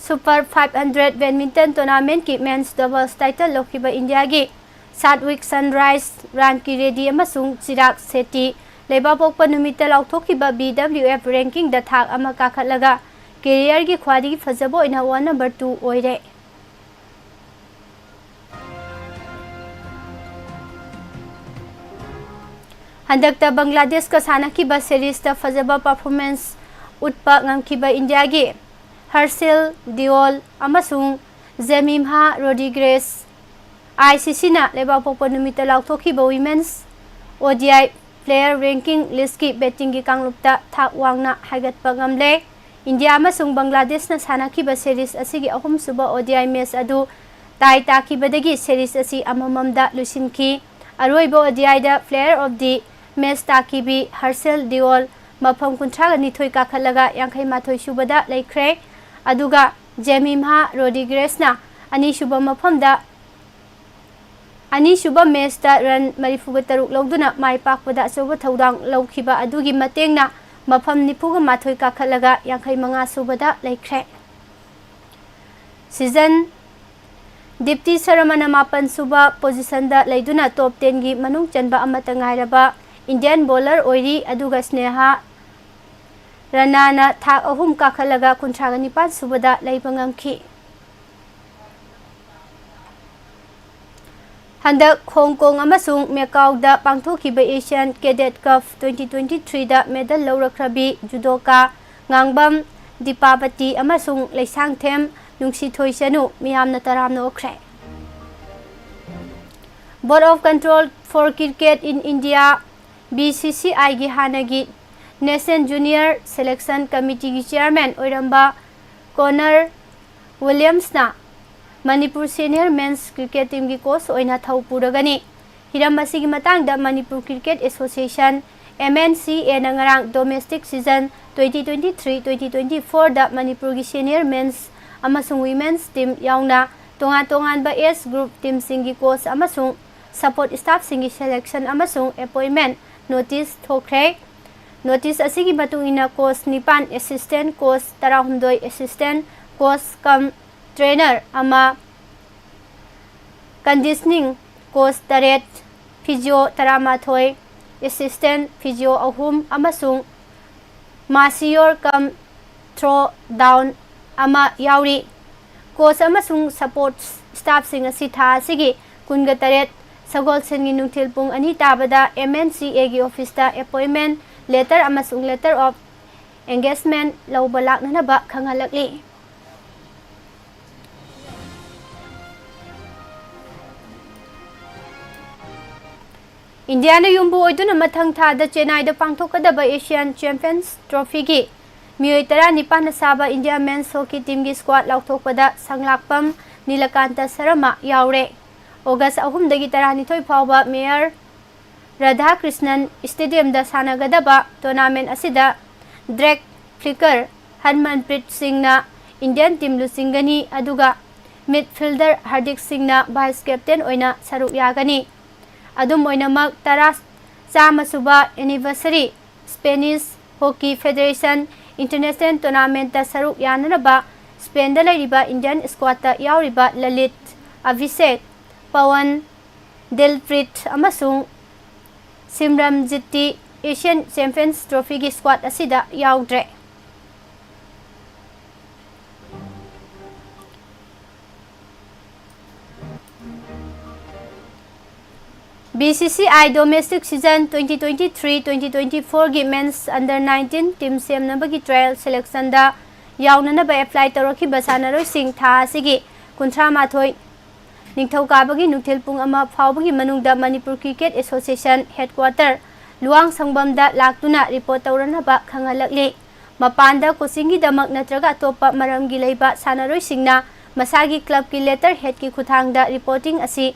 super five hundred badminton ꯇꯣꯔꯅꯥꯃꯦꯟꯠꯀꯤ ꯃꯦꯟꯁ ꯗꯕꯜꯁ ꯇꯥꯏꯇꯜ ꯂꯧꯈꯤꯕ ꯏꯟꯗꯤꯌꯥꯒꯤ ꯁꯥꯠꯋꯤꯛ ꯁꯟꯔꯥꯏꯁ, ꯔꯥꯟꯀꯤ ꯔꯦꯗꯤ ꯑꯃꯁꯨꯡ ꯆꯤꯔꯥꯛ ꯁꯦꯇꯤ ꯂꯩꯕꯥꯛꯄꯣꯛꯄ ꯅꯨꯃꯤꯠꯇ ꯂꯥꯎꯊꯣꯛꯈꯤꯕ ꯕꯤ ꯗꯕ꯭ꯂꯤꯎ ꯑꯦꯐ ꯔꯦꯡꯀꯤꯡꯗ ꯊꯥꯛ ꯑꯃ ꯀꯥꯈꯠꯂꯒ ꯀꯦꯔꯤꯌꯔꯒꯤ ꯈ꯭ꯋꯥꯏꯗꯒꯤ ꯐꯖꯕ ꯑꯣꯏꯅ ꯋꯥꯔꯜ ꯅꯝꯕꯔ ꯇꯨ ꯑꯣꯏꯔꯦ꯫ ꯍꯟꯗꯛꯇ ꯕꯪꯒ꯭ꯂꯥꯗꯦꯁꯀ ꯁꯥꯟꯅꯈꯤꯕ ꯁꯦꯔꯤꯁꯇ ꯐꯖꯕ ꯄꯔꯐꯣꯔꯃꯦꯟꯁ ꯎꯠꯄ ꯉꯝꯈꯤꯕ ꯏꯟꯗꯤꯌꯥꯒꯤ ꯍꯔꯁꯦꯜ ꯗꯤꯑꯣꯜ ꯑꯃꯁꯨꯡ ꯖꯦꯃꯤꯝꯍꯥ ꯔꯣꯗ꯭ꯔꯤꯒꯦꯁ, ꯑꯥꯏ ꯁꯤ ꯁꯤꯅ ꯂꯩꯕꯥꯛꯄꯣꯛꯄ ꯅꯨꯃꯤꯠꯇ ꯂꯥꯎꯊꯣꯛꯈꯤꯕ ꯋꯤꯃꯦꯟꯁ ꯑꯣ ꯗꯤ ꯑꯥꯏ ꯄ꯭ꯂꯦꯌꯔ ꯔꯦꯡꯀꯤꯡ ꯂꯤꯁ꯭ꯠꯀꯤ ꯕꯦꯇꯤꯡꯒꯤ ꯀꯥꯡꯂꯨꯞꯇ ꯊꯥꯛ ꯋꯥꯡꯅ ꯍꯥꯏꯒꯠꯄ ꯉꯝꯂꯦ꯫ ꯏꯟꯗꯤꯌꯥ ꯑꯃꯁꯨꯡ ꯕꯪꯒ꯭ꯂꯥꯗꯦꯁꯅ ꯁꯥꯟꯅꯈꯤꯕ ꯁꯦꯔꯤꯁ ꯑꯁꯤꯒꯤ ꯑꯍꯨꯝꯁꯨꯕ ꯑꯣ ꯗꯤ ꯑꯥꯏ ꯃꯦꯆ ꯑꯗꯨ ꯇꯥꯏ ꯇꯥꯈꯤꯕꯗꯒꯤ ꯁꯦꯔꯤꯁ ꯑꯁꯤ ꯑꯃꯃꯝꯗ ꯂꯣꯏꯁꯤꯟꯈꯤ꯫ ꯑꯔꯣꯏꯕ ꯑꯣ ꯗꯤ ꯑꯥꯏꯗ ꯄ꯭ꯂꯦꯌꯔ ꯑꯣꯐ ꯗꯤ ꯃꯦꯆ ꯇꯥꯈꯤꯕꯤ ꯍꯔꯁꯦꯜ ꯗꯤꯑꯣꯜ ꯃꯐꯝ ꯀꯨꯟꯊ꯭ꯔꯥꯒ ꯅꯤꯊꯣꯏ ꯀꯥꯈꯠꯂꯒ ꯌꯥꯡꯈꯩ ꯃꯥꯊꯣꯏ ꯁꯨꯕꯗ ꯂꯩꯈ꯭ꯔꯦ꯫ ꯑꯗꯨꯒ ꯖꯦꯃꯤꯝꯍꯥ ꯔꯣꯗ꯭ꯔꯤꯒꯦꯁꯅ ꯑꯅꯤꯁꯨꯕ ꯃꯐꯝꯗ, ꯑꯅꯤꯁꯨꯕ ꯃꯦꯆꯇ ꯔꯟ ꯃꯔꯤꯐꯨꯒ ꯇꯔꯨꯛ ꯂꯧꯗꯨꯅ ꯃꯥꯏ ꯄꯥꯛꯄꯗ ꯑꯆꯧꯕ ꯊꯧꯗꯥꯡ ꯂꯧꯈꯤꯕ ꯑꯗꯨꯒꯤ ꯃꯇꯦꯡꯅ ꯃꯐꯝ ꯅꯤꯐꯨꯒ ꯃꯥꯊꯣꯏ ꯀꯥꯈꯠꯂꯒ ꯌꯥꯡꯈꯩ ꯃꯉꯥ ꯁꯨꯕꯗ ꯂꯩꯈ꯭ꯔꯦ꯫ ꯁꯤꯖꯟ ꯗꯤꯞꯇꯤ ꯁꯔꯃꯅ ꯃꯥꯄꯟ ꯁꯨꯕ ꯄꯣꯖꯤꯁꯟꯗ ꯂꯩꯗꯨꯅ ꯇꯣꯞ ꯇꯦꯟꯒꯤ ꯃꯅꯨꯡ ꯆꯟꯕ ꯑꯃꯠꯇ ꯉꯥꯏꯔꯕ ꯏꯟꯗꯤꯌꯟ ꯕꯣꯂꯔ ꯑꯣꯏꯔꯤ, ꯑꯗꯨꯒ ꯁ꯭ꯅꯦꯍꯥ ꯔꯅꯥꯅ ꯊꯥꯛ ꯑꯍꯨꯝ ꯀꯥꯈꯠꯂꯒ ꯀꯨꯟꯊ꯭ꯔꯥꯒ ꯅꯤꯄꯥꯟ ꯁꯨꯕꯗ ꯂꯩꯕ ꯉꯝꯈꯤ꯫ ꯍꯟꯗꯛ ꯍꯣꯡ ꯀꯣꯡ ꯑꯃꯁꯨꯡ ꯃꯦꯀꯥꯎꯗ ꯄꯥꯡꯊꯣꯛꯈꯤꯕ ꯑꯦꯁꯤꯌꯥꯟ ꯀꯦꯗꯦꯠ ꯀꯞ ꯇ꯭ꯋꯦꯟꯇꯤ ꯇ꯭ꯋꯦꯟꯇꯤ ꯊ꯭ꯔꯤꯗ ꯃꯦꯗꯜ ꯂꯧꯔꯛꯈ꯭ꯔꯕꯤ ꯖꯨꯗꯣꯀꯥ ꯉꯥꯡꯕꯝ ꯗꯤꯄꯥꯕꯇꯤ ꯑꯃꯁꯨꯡ ꯂꯩꯁꯥꯡꯊꯦꯝ ꯅꯨꯡꯁꯤꯊꯣꯏꯁꯅꯨ ꯃꯤꯌꯥꯝꯅ ꯇꯔꯥꯝꯅ ꯑꯣꯛꯈ꯭ꯔꯦ꯫ Board of Control for Cricket in India, B C ꯁꯤ ꯑꯥꯏꯒꯤ ꯍꯥꯟꯅꯒꯤ National Junior Selection Committeeꯒꯤ ꯆꯤꯌꯔꯃꯦꯟ ꯑꯣꯏꯔꯝꯕ ꯀꯣꯅꯔ ꯋꯤꯂꯤꯌꯝꯁꯅ ꯃꯅꯤꯄꯨꯔ ꯁꯦꯅꯤꯌꯔ ꯃꯦꯟꯁ ꯀ꯭ꯔꯤꯀꯦꯠ ꯇꯤꯝꯒꯤ ꯀꯣꯆ ꯑꯣꯏꯅ ꯊꯧ ꯄꯨꯔꯒꯅꯤ꯫ ꯍꯤꯔꯝ ꯑꯁꯤꯒꯤ ꯃꯇꯥꯡꯗ Manipur cricket association, M N C ꯑꯦꯅ ꯉꯔꯥꯡ domestic season twenty twenty three twenty twenty ꯐꯣꯔꯗ ꯃꯅꯤꯄꯨꯔꯒꯤ ꯁꯦꯅꯤꯌꯔ ꯃꯦꯟꯁ ꯑꯃꯁꯨꯡ ꯋꯤꯃꯦꯟꯁ ꯇꯤꯝ ꯌꯥꯎꯅ ꯇꯣꯉꯥꯟ ꯇꯣꯉꯥꯟꯕ ꯑꯦꯖ ꯒ꯭ꯔꯨꯞ ꯇꯤꯝꯁꯤꯡꯒꯤ ꯀꯣꯆ ꯑꯃꯁꯨꯡ ꯁꯄꯣꯔꯠ ꯁ꯭ꯇꯥꯐꯁꯤꯡꯒꯤ ꯁꯦꯂꯦꯛꯁꯟ ꯑꯃꯁꯨꯡ ꯑꯦꯄꯣꯏꯟꯃꯦꯟ ꯅꯣꯇꯤꯁ ꯊꯣꯛꯈ꯭ꯔꯦ꯫ ꯅꯣꯇꯤꯁ ꯑꯁꯤꯒꯤ ꯃꯇꯨꯡ ꯏꯟꯅ ꯀꯣꯆ ꯅꯤꯄꯥꯟ, ꯑꯦꯁꯤꯁꯇꯦꯟ ꯀꯣꯆ ꯇꯔꯥꯍꯨꯝꯗꯣꯏ, ꯑꯦꯁꯤꯁꯇꯦꯟ ꯀꯣꯆ ꯀꯝ ꯇ꯭ꯔꯦꯅꯔ ꯑꯃ, ꯀꯟꯗꯤꯁꯅꯤꯡ ꯀꯣꯆ ꯇꯔꯦꯠ, ꯐꯤꯖꯤꯑꯣ ꯇꯔꯥꯃꯥꯊꯣꯏ, ꯑꯦꯁꯤꯁꯇꯦꯟ ꯐꯤꯖꯤꯑꯣ ꯑꯍꯨꯝ ꯑꯃꯁꯨꯡ ꯃꯥꯁꯤꯌꯣꯔ ꯀꯝ ꯊ꯭ꯔꯣ ꯗꯥꯎꯟ ꯑꯃ ꯌꯥꯎꯔꯤ꯫ ꯀꯣꯆ ꯑꯃꯁꯨꯡ ꯁꯄꯣꯔꯠ ꯁ꯭ꯇꯥꯐꯁꯤꯡ ꯑꯁꯤ ꯊꯥ ꯑꯁꯤꯒꯤ ꯀꯨꯟꯒ ꯇꯔꯦꯠ ꯁꯒꯣꯜꯁꯦꯟꯒꯤ ꯅꯨꯡꯊꯤꯜ ꯄꯨꯡ ꯑꯅꯤ ꯇꯥꯕꯗ ꯑꯦꯝ ꯑꯦꯟ ꯁꯤ ꯑꯦꯒꯤ ꯑꯣꯐꯤꯁꯇ ꯑꯦꯄꯣꯏꯟꯃꯦꯟ ꯂꯦꯇꯔ ꯑꯃꯁꯨꯡ ꯂꯦꯇꯔ ꯑꯣꯐ ꯑꯦꯡꯒꯦꯖꯃꯦꯟ ꯂꯧꯕ ꯂꯥꯛꯅꯅꯕ ꯈꯪꯍꯜꯂꯛꯂꯤ꯫ ꯏꯟꯗꯤꯌꯥꯅ ꯌꯨꯝꯕꯨ ꯑꯣꯏꯗꯨꯅ ꯃꯊꯪ ꯊꯥꯗ ꯆꯦꯟꯅꯥꯏꯗ ꯄꯥꯡꯊꯣꯛꯀꯗꯕ ꯑꯦꯁꯤꯌꯥꯟ ꯆꯦꯝꯄꯤꯌꯟꯁ ꯇ꯭ꯔꯣꯐꯤꯒꯤ ꯃꯤꯑꯣꯏ ꯇꯔꯥꯅꯤꯄꯥꯟꯅ ꯁꯥꯕ ꯏꯟꯗꯤꯌꯥ ꯃꯦꯟꯁ ꯍꯣꯀꯤ ꯇꯤꯝꯒꯤ ꯁ꯭ꯀ꯭ꯋꯥꯗ ꯂꯥꯎꯊꯣꯛꯄꯗ ꯁꯪꯂꯥꯛꯄꯝ ꯅꯤꯂꯀꯥꯟꯇ ꯁꯔꯃ ꯌꯥꯎꯔꯦ꯫ ꯑꯣꯒꯁ ꯑꯍꯨꯝꯗꯒꯤ ꯇꯔꯥꯅꯤꯊꯣꯏ ꯐꯥꯎꯕ ꯃꯦꯌꯔ ꯔꯥꯙꯥꯀ꯭ꯔꯤꯁꯅꯟ ꯁ꯭ꯇꯦꯗꯤꯌꯝꯗ ꯁꯥꯟꯅꯒꯗꯕ ꯇꯣꯔꯅꯥꯃꯦꯟ ꯑꯁꯤꯗ ꯗ꯭ꯔꯦꯛ ꯐ꯭ꯂꯤꯀꯔ ꯍꯔꯃꯟꯄ꯭ꯔꯤꯠ ꯁꯤꯡꯅ ꯏꯟꯗꯤꯌꯟ ꯇꯤꯝ ꯂꯨꯆꯤꯡꯒꯅꯤ, ꯑꯗꯨꯒ ꯃꯤꯗꯐꯤꯜꯗꯔ ꯍꯔꯗꯤꯛ ꯁꯤꯡꯅ ꯚꯥꯏꯁ ꯀꯦꯞꯇꯦꯟ ꯑꯣꯏꯅ ꯁꯔꯨꯛ ꯌꯥꯒꯅꯤ꯫ ꯑꯗꯨꯝ ꯑꯣꯏꯅꯃꯛ, ꯇꯔꯥ, ꯆꯥꯝꯃ ꯁꯨꯕ anniversary Spanish hockey federation international ꯇꯣꯔꯅꯥꯃꯦꯟꯇ ꯁꯔꯨꯛ ꯌꯥꯅꯅꯕ ꯁ꯭ꯄꯦꯟꯗ ꯂꯩꯔꯤꯕ ꯏꯟꯗꯤꯌꯟ ꯁ꯭ꯀ꯭ꯋꯥꯗꯇ ꯌꯥꯎꯔꯤꯕ ꯂꯂꯤꯠ, ꯑꯚꯤꯁꯦꯛ, ꯄꯋꯟ, ꯗꯤꯜꯄ꯭ꯔꯤꯠ ꯑꯃꯁꯨꯡ ꯁꯤꯝꯔꯝꯖꯤꯠꯇꯤ ꯑꯦꯁꯤꯌꯟ ꯆꯦꯝꯄꯤꯌꯟꯁ ꯇ꯭ꯔꯣꯐꯤꯒꯤ ꯁ꯭ꯀ꯭ꯋꯥꯗ ꯑꯁꯤꯗ ꯌꯥꯎꯗ꯭ꯔꯦ꯫ B C C I domestic season twenty twenty three twenty twenty ꯐꯣꯔꯒꯤ ꯃꯦꯟꯁ ꯑꯟꯗꯔ ꯅꯥꯏꯟꯇꯤꯟ ꯇꯤꯝ ꯁꯦꯝꯅꯕꯒꯤ ꯇ꯭ꯔꯥꯌꯦꯜ ꯁꯦꯂꯦꯛꯁꯟꯗ ꯌꯥꯎꯅꯅꯕ ꯑꯦꯄ꯭ꯂꯥꯏ ꯇꯧꯔꯛꯈꯤꯕ ꯁꯥꯟꯅꯔꯣꯏꯁꯤꯡ ꯊꯥ ꯑꯁꯤꯒꯤ ꯀꯨꯟꯊ꯭ꯔꯥ ꯃꯥꯊꯣꯏ ꯅꯤꯡꯊꯧꯀꯥꯕꯒꯤ ꯅꯨꯡꯊꯤꯜ ꯄꯨꯡ ꯑꯃ ꯐꯥꯎꯕꯒꯤ ꯃꯅꯨꯡꯗ ꯃꯅꯤꯄꯨꯔ ꯀ꯭ꯔꯤꯀꯦꯠ ꯑꯦꯁꯣꯁꯤꯌꯦꯁꯟ ꯍꯦꯗꯀ꯭ꯋꯥꯇꯔ ꯂꯨꯋꯥꯡꯁꯪꯕꯝꯗ ꯂꯥꯛꯇꯨꯅ ꯔꯤꯄꯣꯔꯠ ꯇꯧꯔꯅꯕ ꯈꯪꯍꯜꯂꯛꯂꯤ꯫ ꯃꯄꯥꯟꯗ ꯀꯣꯆꯤꯡꯒꯤꯗꯃꯛ ꯅꯠꯇ꯭ꯔꯒ ꯑꯇꯣꯞꯄ ꯃꯔꯝꯒꯤ ꯂꯩꯕ ꯁꯥꯟꯅꯔꯣꯏꯁꯤꯡꯅ ꯃꯁꯥꯒꯤ ꯀ꯭ꯂꯕꯀꯤ ꯂꯦꯇꯔ ꯍꯦꯗꯀꯤ ꯈꯨꯠꯊꯥꯡꯗ ꯔꯤꯄꯣꯔꯇꯤꯡ ꯑꯁꯤ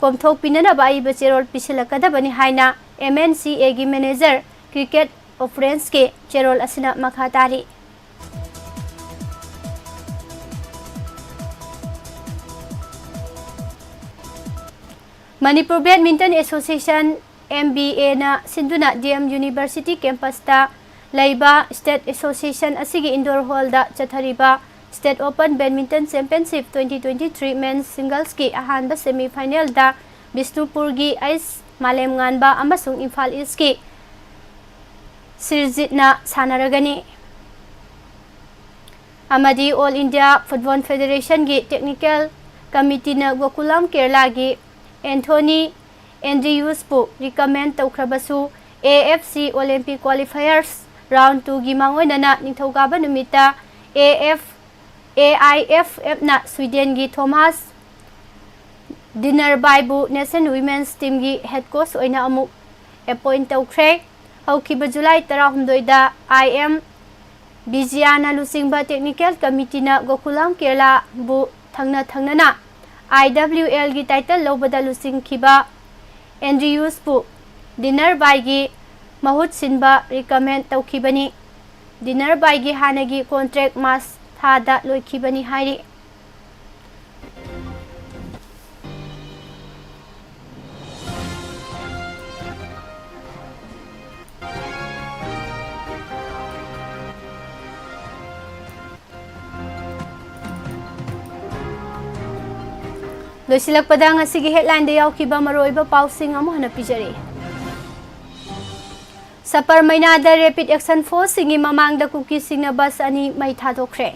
ꯀꯣꯝꯊꯣꯛꯄꯤꯅꯅꯕ ꯑꯏꯕ ꯆꯦꯔꯣꯜ ꯄꯤꯁꯤꯜꯂꯛꯀꯗꯕꯅꯤ ꯍꯥꯏꯅ ꯑꯦꯝ ꯑꯦꯟ ꯁꯤ ꯑꯦꯒꯤ ꯃꯦꯅꯦꯖꯔ ꯀ꯭ꯔꯤꯀꯦꯠ ꯑꯣꯐꯔꯦꯟꯁꯀꯤ ꯆꯦꯔꯣꯜ ꯑꯁꯤꯅ ꯃꯈꯥ ꯇꯥꯔꯤ꯫ Manipur badminton association, M B ꯑꯦꯅ ꯁꯤꯟꯗꯨꯅ ꯗꯤ ꯑꯦꯝ ꯌꯨꯅꯤꯚꯔꯁꯤꯇꯤ ꯀꯦꯝꯄꯁꯇ ꯂꯩꯕ ꯁ꯭ꯇꯦꯠ ꯑꯦꯁꯣꯁꯤꯌꯦꯁꯟ ꯑꯁꯤꯒꯤ ꯏꯟꯗꯣꯔ ꯍꯣꯜꯗ ꯆꯠꯊꯔꯤꯕ state open badminton championship twenty twenty three men's ꯁꯤꯡꯒꯜꯁꯀꯤ ꯑꯍꯥꯟꯕ ꯁꯦꯃꯤ ꯐꯥꯏꯅꯦꯜꯗ ꯕꯤꯁꯅꯨꯄꯨꯔꯒꯤ ꯑꯩꯁ ꯃꯥꯂꯦꯝꯉꯥꯟꯕ ꯑꯃꯁꯨꯡ ꯏꯝꯐꯥꯜ ꯏꯁꯀꯤ ꯁꯤꯔꯖꯤꯠꯅ ꯁꯥꯟꯅꯔꯒꯅꯤ꯫ ꯑꯃꯗꯤ ꯑꯣꯜ ꯏꯟꯗꯤꯌꯥ ꯐꯨꯠꯕꯣꯜ ꯐꯦꯗꯦꯔꯦꯁꯟꯒꯤ ꯇꯦꯛꯅꯤꯀꯦꯜ ꯀꯃꯤꯇꯤꯅ ꯒꯣꯀꯨꯂꯝ ꯀꯦꯔꯂꯥꯒꯤ ꯑꯦꯟꯊꯣꯅꯤ ꯑꯦꯟꯗ꯭ꯔꯤꯌꯨꯁꯄꯨ ꯔꯤꯀꯃꯦꯟ ꯇꯧꯈ꯭ꯔꯕꯁꯨ, A F C olympic qualifiers round ꯇꯨꯒꯤ ꯃꯥꯡꯑꯣꯏꯅꯅ ꯅꯤꯡꯊꯧꯀꯥꯕ ꯅꯨꯃꯤꯠꯇ A F, A I F ꯑꯦꯐꯅ ꯁ꯭ꯋꯤꯗꯦꯟꯒꯤ ꯊꯣꯃꯥꯁ ꯗꯤꯅꯔꯕꯥꯏꯕꯨ ꯅꯦꯁꯟ ꯋꯤꯃꯦꯟꯁ ꯇꯤꯝꯒꯤ ꯍꯦꯗ ꯀꯣꯆ ꯑꯣꯏꯅ ꯑꯃꯨꯛ ꯑꯦꯄꯣꯏꯟ ꯇꯧꯈ꯭ꯔꯦ꯫ ꯍꯧꯈꯤꯕ ꯖꯨꯂꯥꯏ ꯇꯔꯥꯍꯨꯝꯗꯣꯏꯗ ꯑꯥꯏ ꯑꯦꯝ ꯕꯤꯖꯤꯌꯥꯅ ꯂꯨꯆꯤꯡꯕ ꯇꯦꯛꯅꯤꯀꯦꯜ ꯀꯃꯤꯇꯤꯅ ꯒꯣꯀꯨꯂꯝ ꯀꯦꯔꯂꯥꯕꯨ ꯊꯪꯅ ꯊꯪꯅꯅ ꯑꯥꯏ ꯗꯕ꯭ꯂꯤꯎ ꯑꯦꯜꯒꯤ ꯇꯥꯏꯇꯜ ꯂꯧꯕꯗ ꯂꯨꯆꯤꯡꯈꯤꯕ ꯑꯦꯟꯗ꯭ꯔꯤꯌꯨꯁꯄꯨ ꯗꯤꯅꯔꯕꯥꯏꯒꯤ ꯃꯍꯨꯠ ꯁꯤꯟꯕ ꯔꯤꯀꯃꯦꯟ ꯇꯧꯈꯤꯕꯅꯤ꯫ ꯗꯤꯅꯔꯕꯥꯏꯒꯤ ꯍꯥꯟꯅꯒꯤ ꯀꯣꯟꯇ꯭ꯔꯦꯛ ꯃꯥꯔꯆ ꯊꯥꯗ ꯂꯣꯏꯈꯤꯕꯅꯤ ꯍꯥꯏꯔꯤ꯫ ꯂꯣꯏꯁꯤꯜꯂꯛꯄꯗ ꯉꯁꯤꯒꯤ ꯍꯦꯗꯂꯥꯏꯟꯗ ꯌꯥꯎꯈꯤꯕ ꯃꯔꯨꯑꯣꯏꯕ ꯄꯥꯎꯁꯤꯡ ꯑꯃꯨꯛ ꯍꯟꯅ ꯄꯤꯖꯔꯤ꯫ ꯁꯄꯔꯃꯩꯅꯥꯗ ꯔꯦꯄꯤꯗ ꯑꯦꯛꯁꯟ ꯐꯣꯔꯁꯁꯤꯡꯒꯤ ꯃꯃꯥꯡꯗ ꯀꯨꯀꯤꯁꯤꯡꯅ ꯕꯁ ꯑꯅꯤ ꯃꯩ ꯊꯥꯗꯣꯛꯈ꯭ꯔꯦ꯫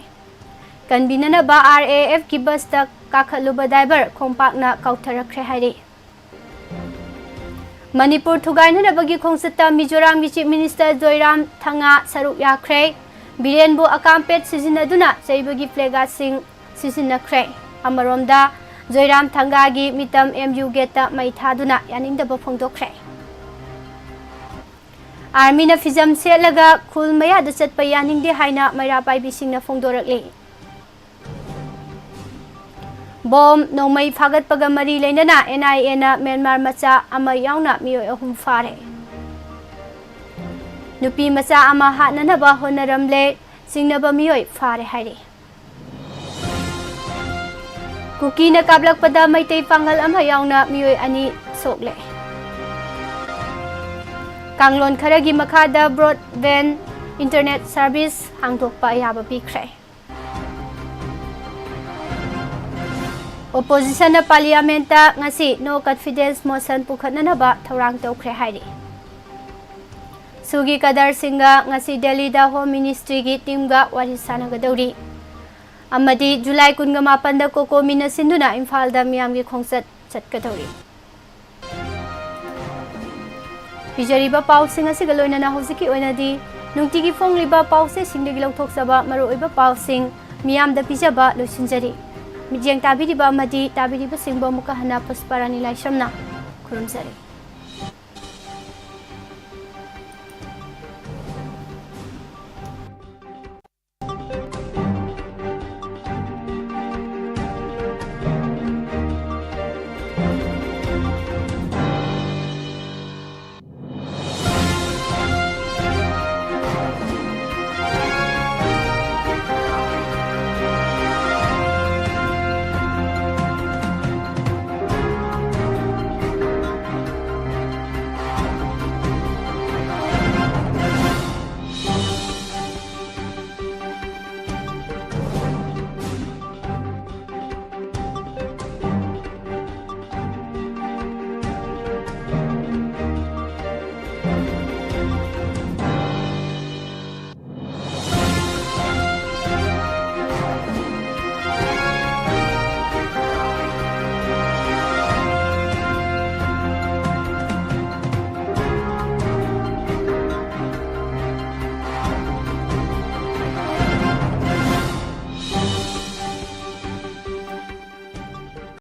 ꯀꯟꯕꯤꯅꯅꯕ ꯑꯥꯔ ꯑꯦ ꯑꯦꯐꯀꯤ ꯕꯁꯇ ꯀꯥꯈꯠꯂꯨꯕ ꯗ꯭ꯔꯥꯏꯚꯔ ꯈꯣꯡꯄꯥꯛꯅ ꯀꯥꯎꯊꯔꯛꯈ꯭ꯔꯦ ꯍꯥꯏꯔꯤ꯫ ꯃꯅꯤꯄꯨꯔ ꯊꯨꯒꯥꯏꯅꯅꯕꯒꯤ ꯈꯣꯡꯆꯠꯇ ꯃꯤꯖꯣꯔꯥꯝꯒꯤ ꯆꯤꯐ ꯃꯤꯅꯤꯁꯇꯔ ꯖꯣꯏꯔꯥꯝ ꯊꯪꯒꯥ ꯁꯔꯨꯛ ꯌꯥꯈ꯭ꯔꯦ꯫ ꯕꯤꯔꯦꯟꯕꯨ ꯑꯀꯥꯝ ꯄꯦꯠ ꯁꯤꯖꯤꯟꯅꯗꯨꯅ ꯆꯩꯕꯒꯤ ꯐ꯭ꯂꯦꯒꯥꯁꯤꯡ ꯁꯤꯖꯤꯟꯅꯈ꯭ꯔꯦ꯫ ꯑꯃꯔꯣꯝꯗ, ꯖꯣꯏꯔꯥꯝ ꯊꯪꯒꯥꯒꯤ ꯃꯤꯇꯝ ꯑꯦꯝ ꯌꯨ ꯒꯦꯠꯇ ꯃꯩ ꯊꯥꯗꯨꯅ ꯌꯥꯅꯤꯡꯗꯕ ꯐꯣꯡꯗꯣꯛꯈ꯭ꯔꯦ꯫ ꯑꯥꯔꯃꯤꯅ ꯐꯤꯖꯝ ꯁꯦꯠꯂꯒ ꯈꯨꯜ ꯃꯌꯥꯗ ꯆꯠꯄ ꯌꯥꯅꯤꯡꯗꯦ ꯍꯥꯏꯅ ꯃꯩꯔꯥ ꯄꯥꯏꯕꯤꯁꯤꯡꯅ ꯐꯣꯡꯗꯣꯔꯛꯂꯤ꯫ ꯕꯣꯝ ꯅꯣꯡꯃꯩ ꯐꯥꯒꯠꯄꯒ ꯃꯔꯤ ꯂꯩꯅꯅ ꯑꯦꯟ ꯑꯥꯏ ꯑꯦꯅ ꯃ꯭ꯌꯥꯟꯃꯥꯔ ꯃꯆꯥ ꯑꯃ ꯌꯥꯎꯅ ꯃꯤꯑꯣꯏ ꯑꯍꯨꯝ ꯐꯥꯔꯦ꯫ ꯅꯨꯄꯤ ꯃꯆꯥ ꯑꯃ ꯍꯥꯠꯅꯅꯕ ꯍꯣꯠꯅꯔꯝꯂꯦ, ꯆꯤꯡꯅꯕ ꯃꯤꯑꯣꯏ ꯐꯥꯔꯦ ꯍꯥꯏꯔꯤ꯫ ꯀꯨꯀꯤꯅ ꯀꯥꯞꯂꯛꯄꯗ ꯃꯩꯇꯩ ꯄꯥꯉꯜ ꯑꯃ ꯌꯥꯎꯅ ꯃꯤꯑꯣꯏ ꯑꯅꯤ ꯁꯣꯛꯂꯦ꯫ ꯀꯥꯡꯂꯣꯟ ꯈꯔꯒꯤ ꯃꯈꯥꯗ broadband internet service ꯍꯥꯡꯗꯣꯛꯄ ꯑꯌꯥꯕ ꯄꯤꯈ꯭ꯔꯦ꯫ ꯑꯣꯄꯣꯖꯤꯁꯟꯅ ꯄꯥꯔꯂꯤꯌꯥꯃꯦꯟꯠꯇ ꯉꯁꯤ no confidence motion ꯄꯨꯈꯠꯅꯅꯕ ꯊꯧꯔꯥꯡ ꯇꯧꯈ꯭ꯔꯦ ꯍꯥꯏꯔꯤ꯫ ꯁꯨꯒꯤ ꯀꯗꯔ ꯁꯤꯡꯒ ꯉꯁꯤ ꯗꯦꯜꯂꯤꯗ ꯍꯣꯝ ꯃꯤꯅꯤꯁꯇ꯭ꯔꯤꯒꯤ ꯇꯤꯝꯒ ꯋꯥꯔꯤ ꯁꯥꯟꯅꯒꯗꯧꯔꯤ꯫ ꯑꯃꯗꯤ ꯖꯨꯂꯥꯏ ꯀꯨꯟꯒ ꯃꯥꯄꯟꯗ ꯀꯣꯀꯣꯃꯤꯅ ꯁꯤꯟꯗꯨꯅ ꯏꯝꯐꯥꯜꯗ ꯃꯤꯌꯥꯝꯒꯤ ꯈꯣꯡꯆꯠ ꯆꯠꯀꯗꯧꯔꯤ꯫ ꯄꯤꯖꯔꯤꯕ ꯄꯥꯎꯁꯤꯡ ꯑꯁꯤꯒ ꯂꯣꯏꯅꯅ ꯍꯧꯖꯤꯛꯀꯤ ꯑꯣꯏꯅꯗꯤ ꯅꯨꯡꯇꯤꯒꯤ ꯐꯣꯡꯂꯤꯕ ꯄꯥꯎꯆꯦꯁꯤꯡꯗꯒꯤ ꯂꯧꯊꯣꯛꯆꯕ ꯃꯔꯨꯑꯣꯏꯕ ꯄꯥꯎꯁꯤꯡ ꯃꯤꯌꯥꯝꯗ ꯄꯤꯖꯕ ꯂꯣꯏꯁꯤꯟꯖꯔꯤ꯫ ꯃꯤꯠꯌꯦꯡ ꯇꯥꯕꯤꯔꯤꯕ ꯑꯃꯗꯤ ꯇꯥꯕꯤꯔꯤꯕꯁꯤꯡꯕꯨ ꯑꯃꯨꯛꯀ ꯍꯟꯅ ꯄꯨꯁꯄꯥꯔꯥꯅꯤ ꯂꯥꯏꯁ꯭ꯔꯝꯅ ꯈꯨꯔꯨꯝꯖꯔꯤ꯫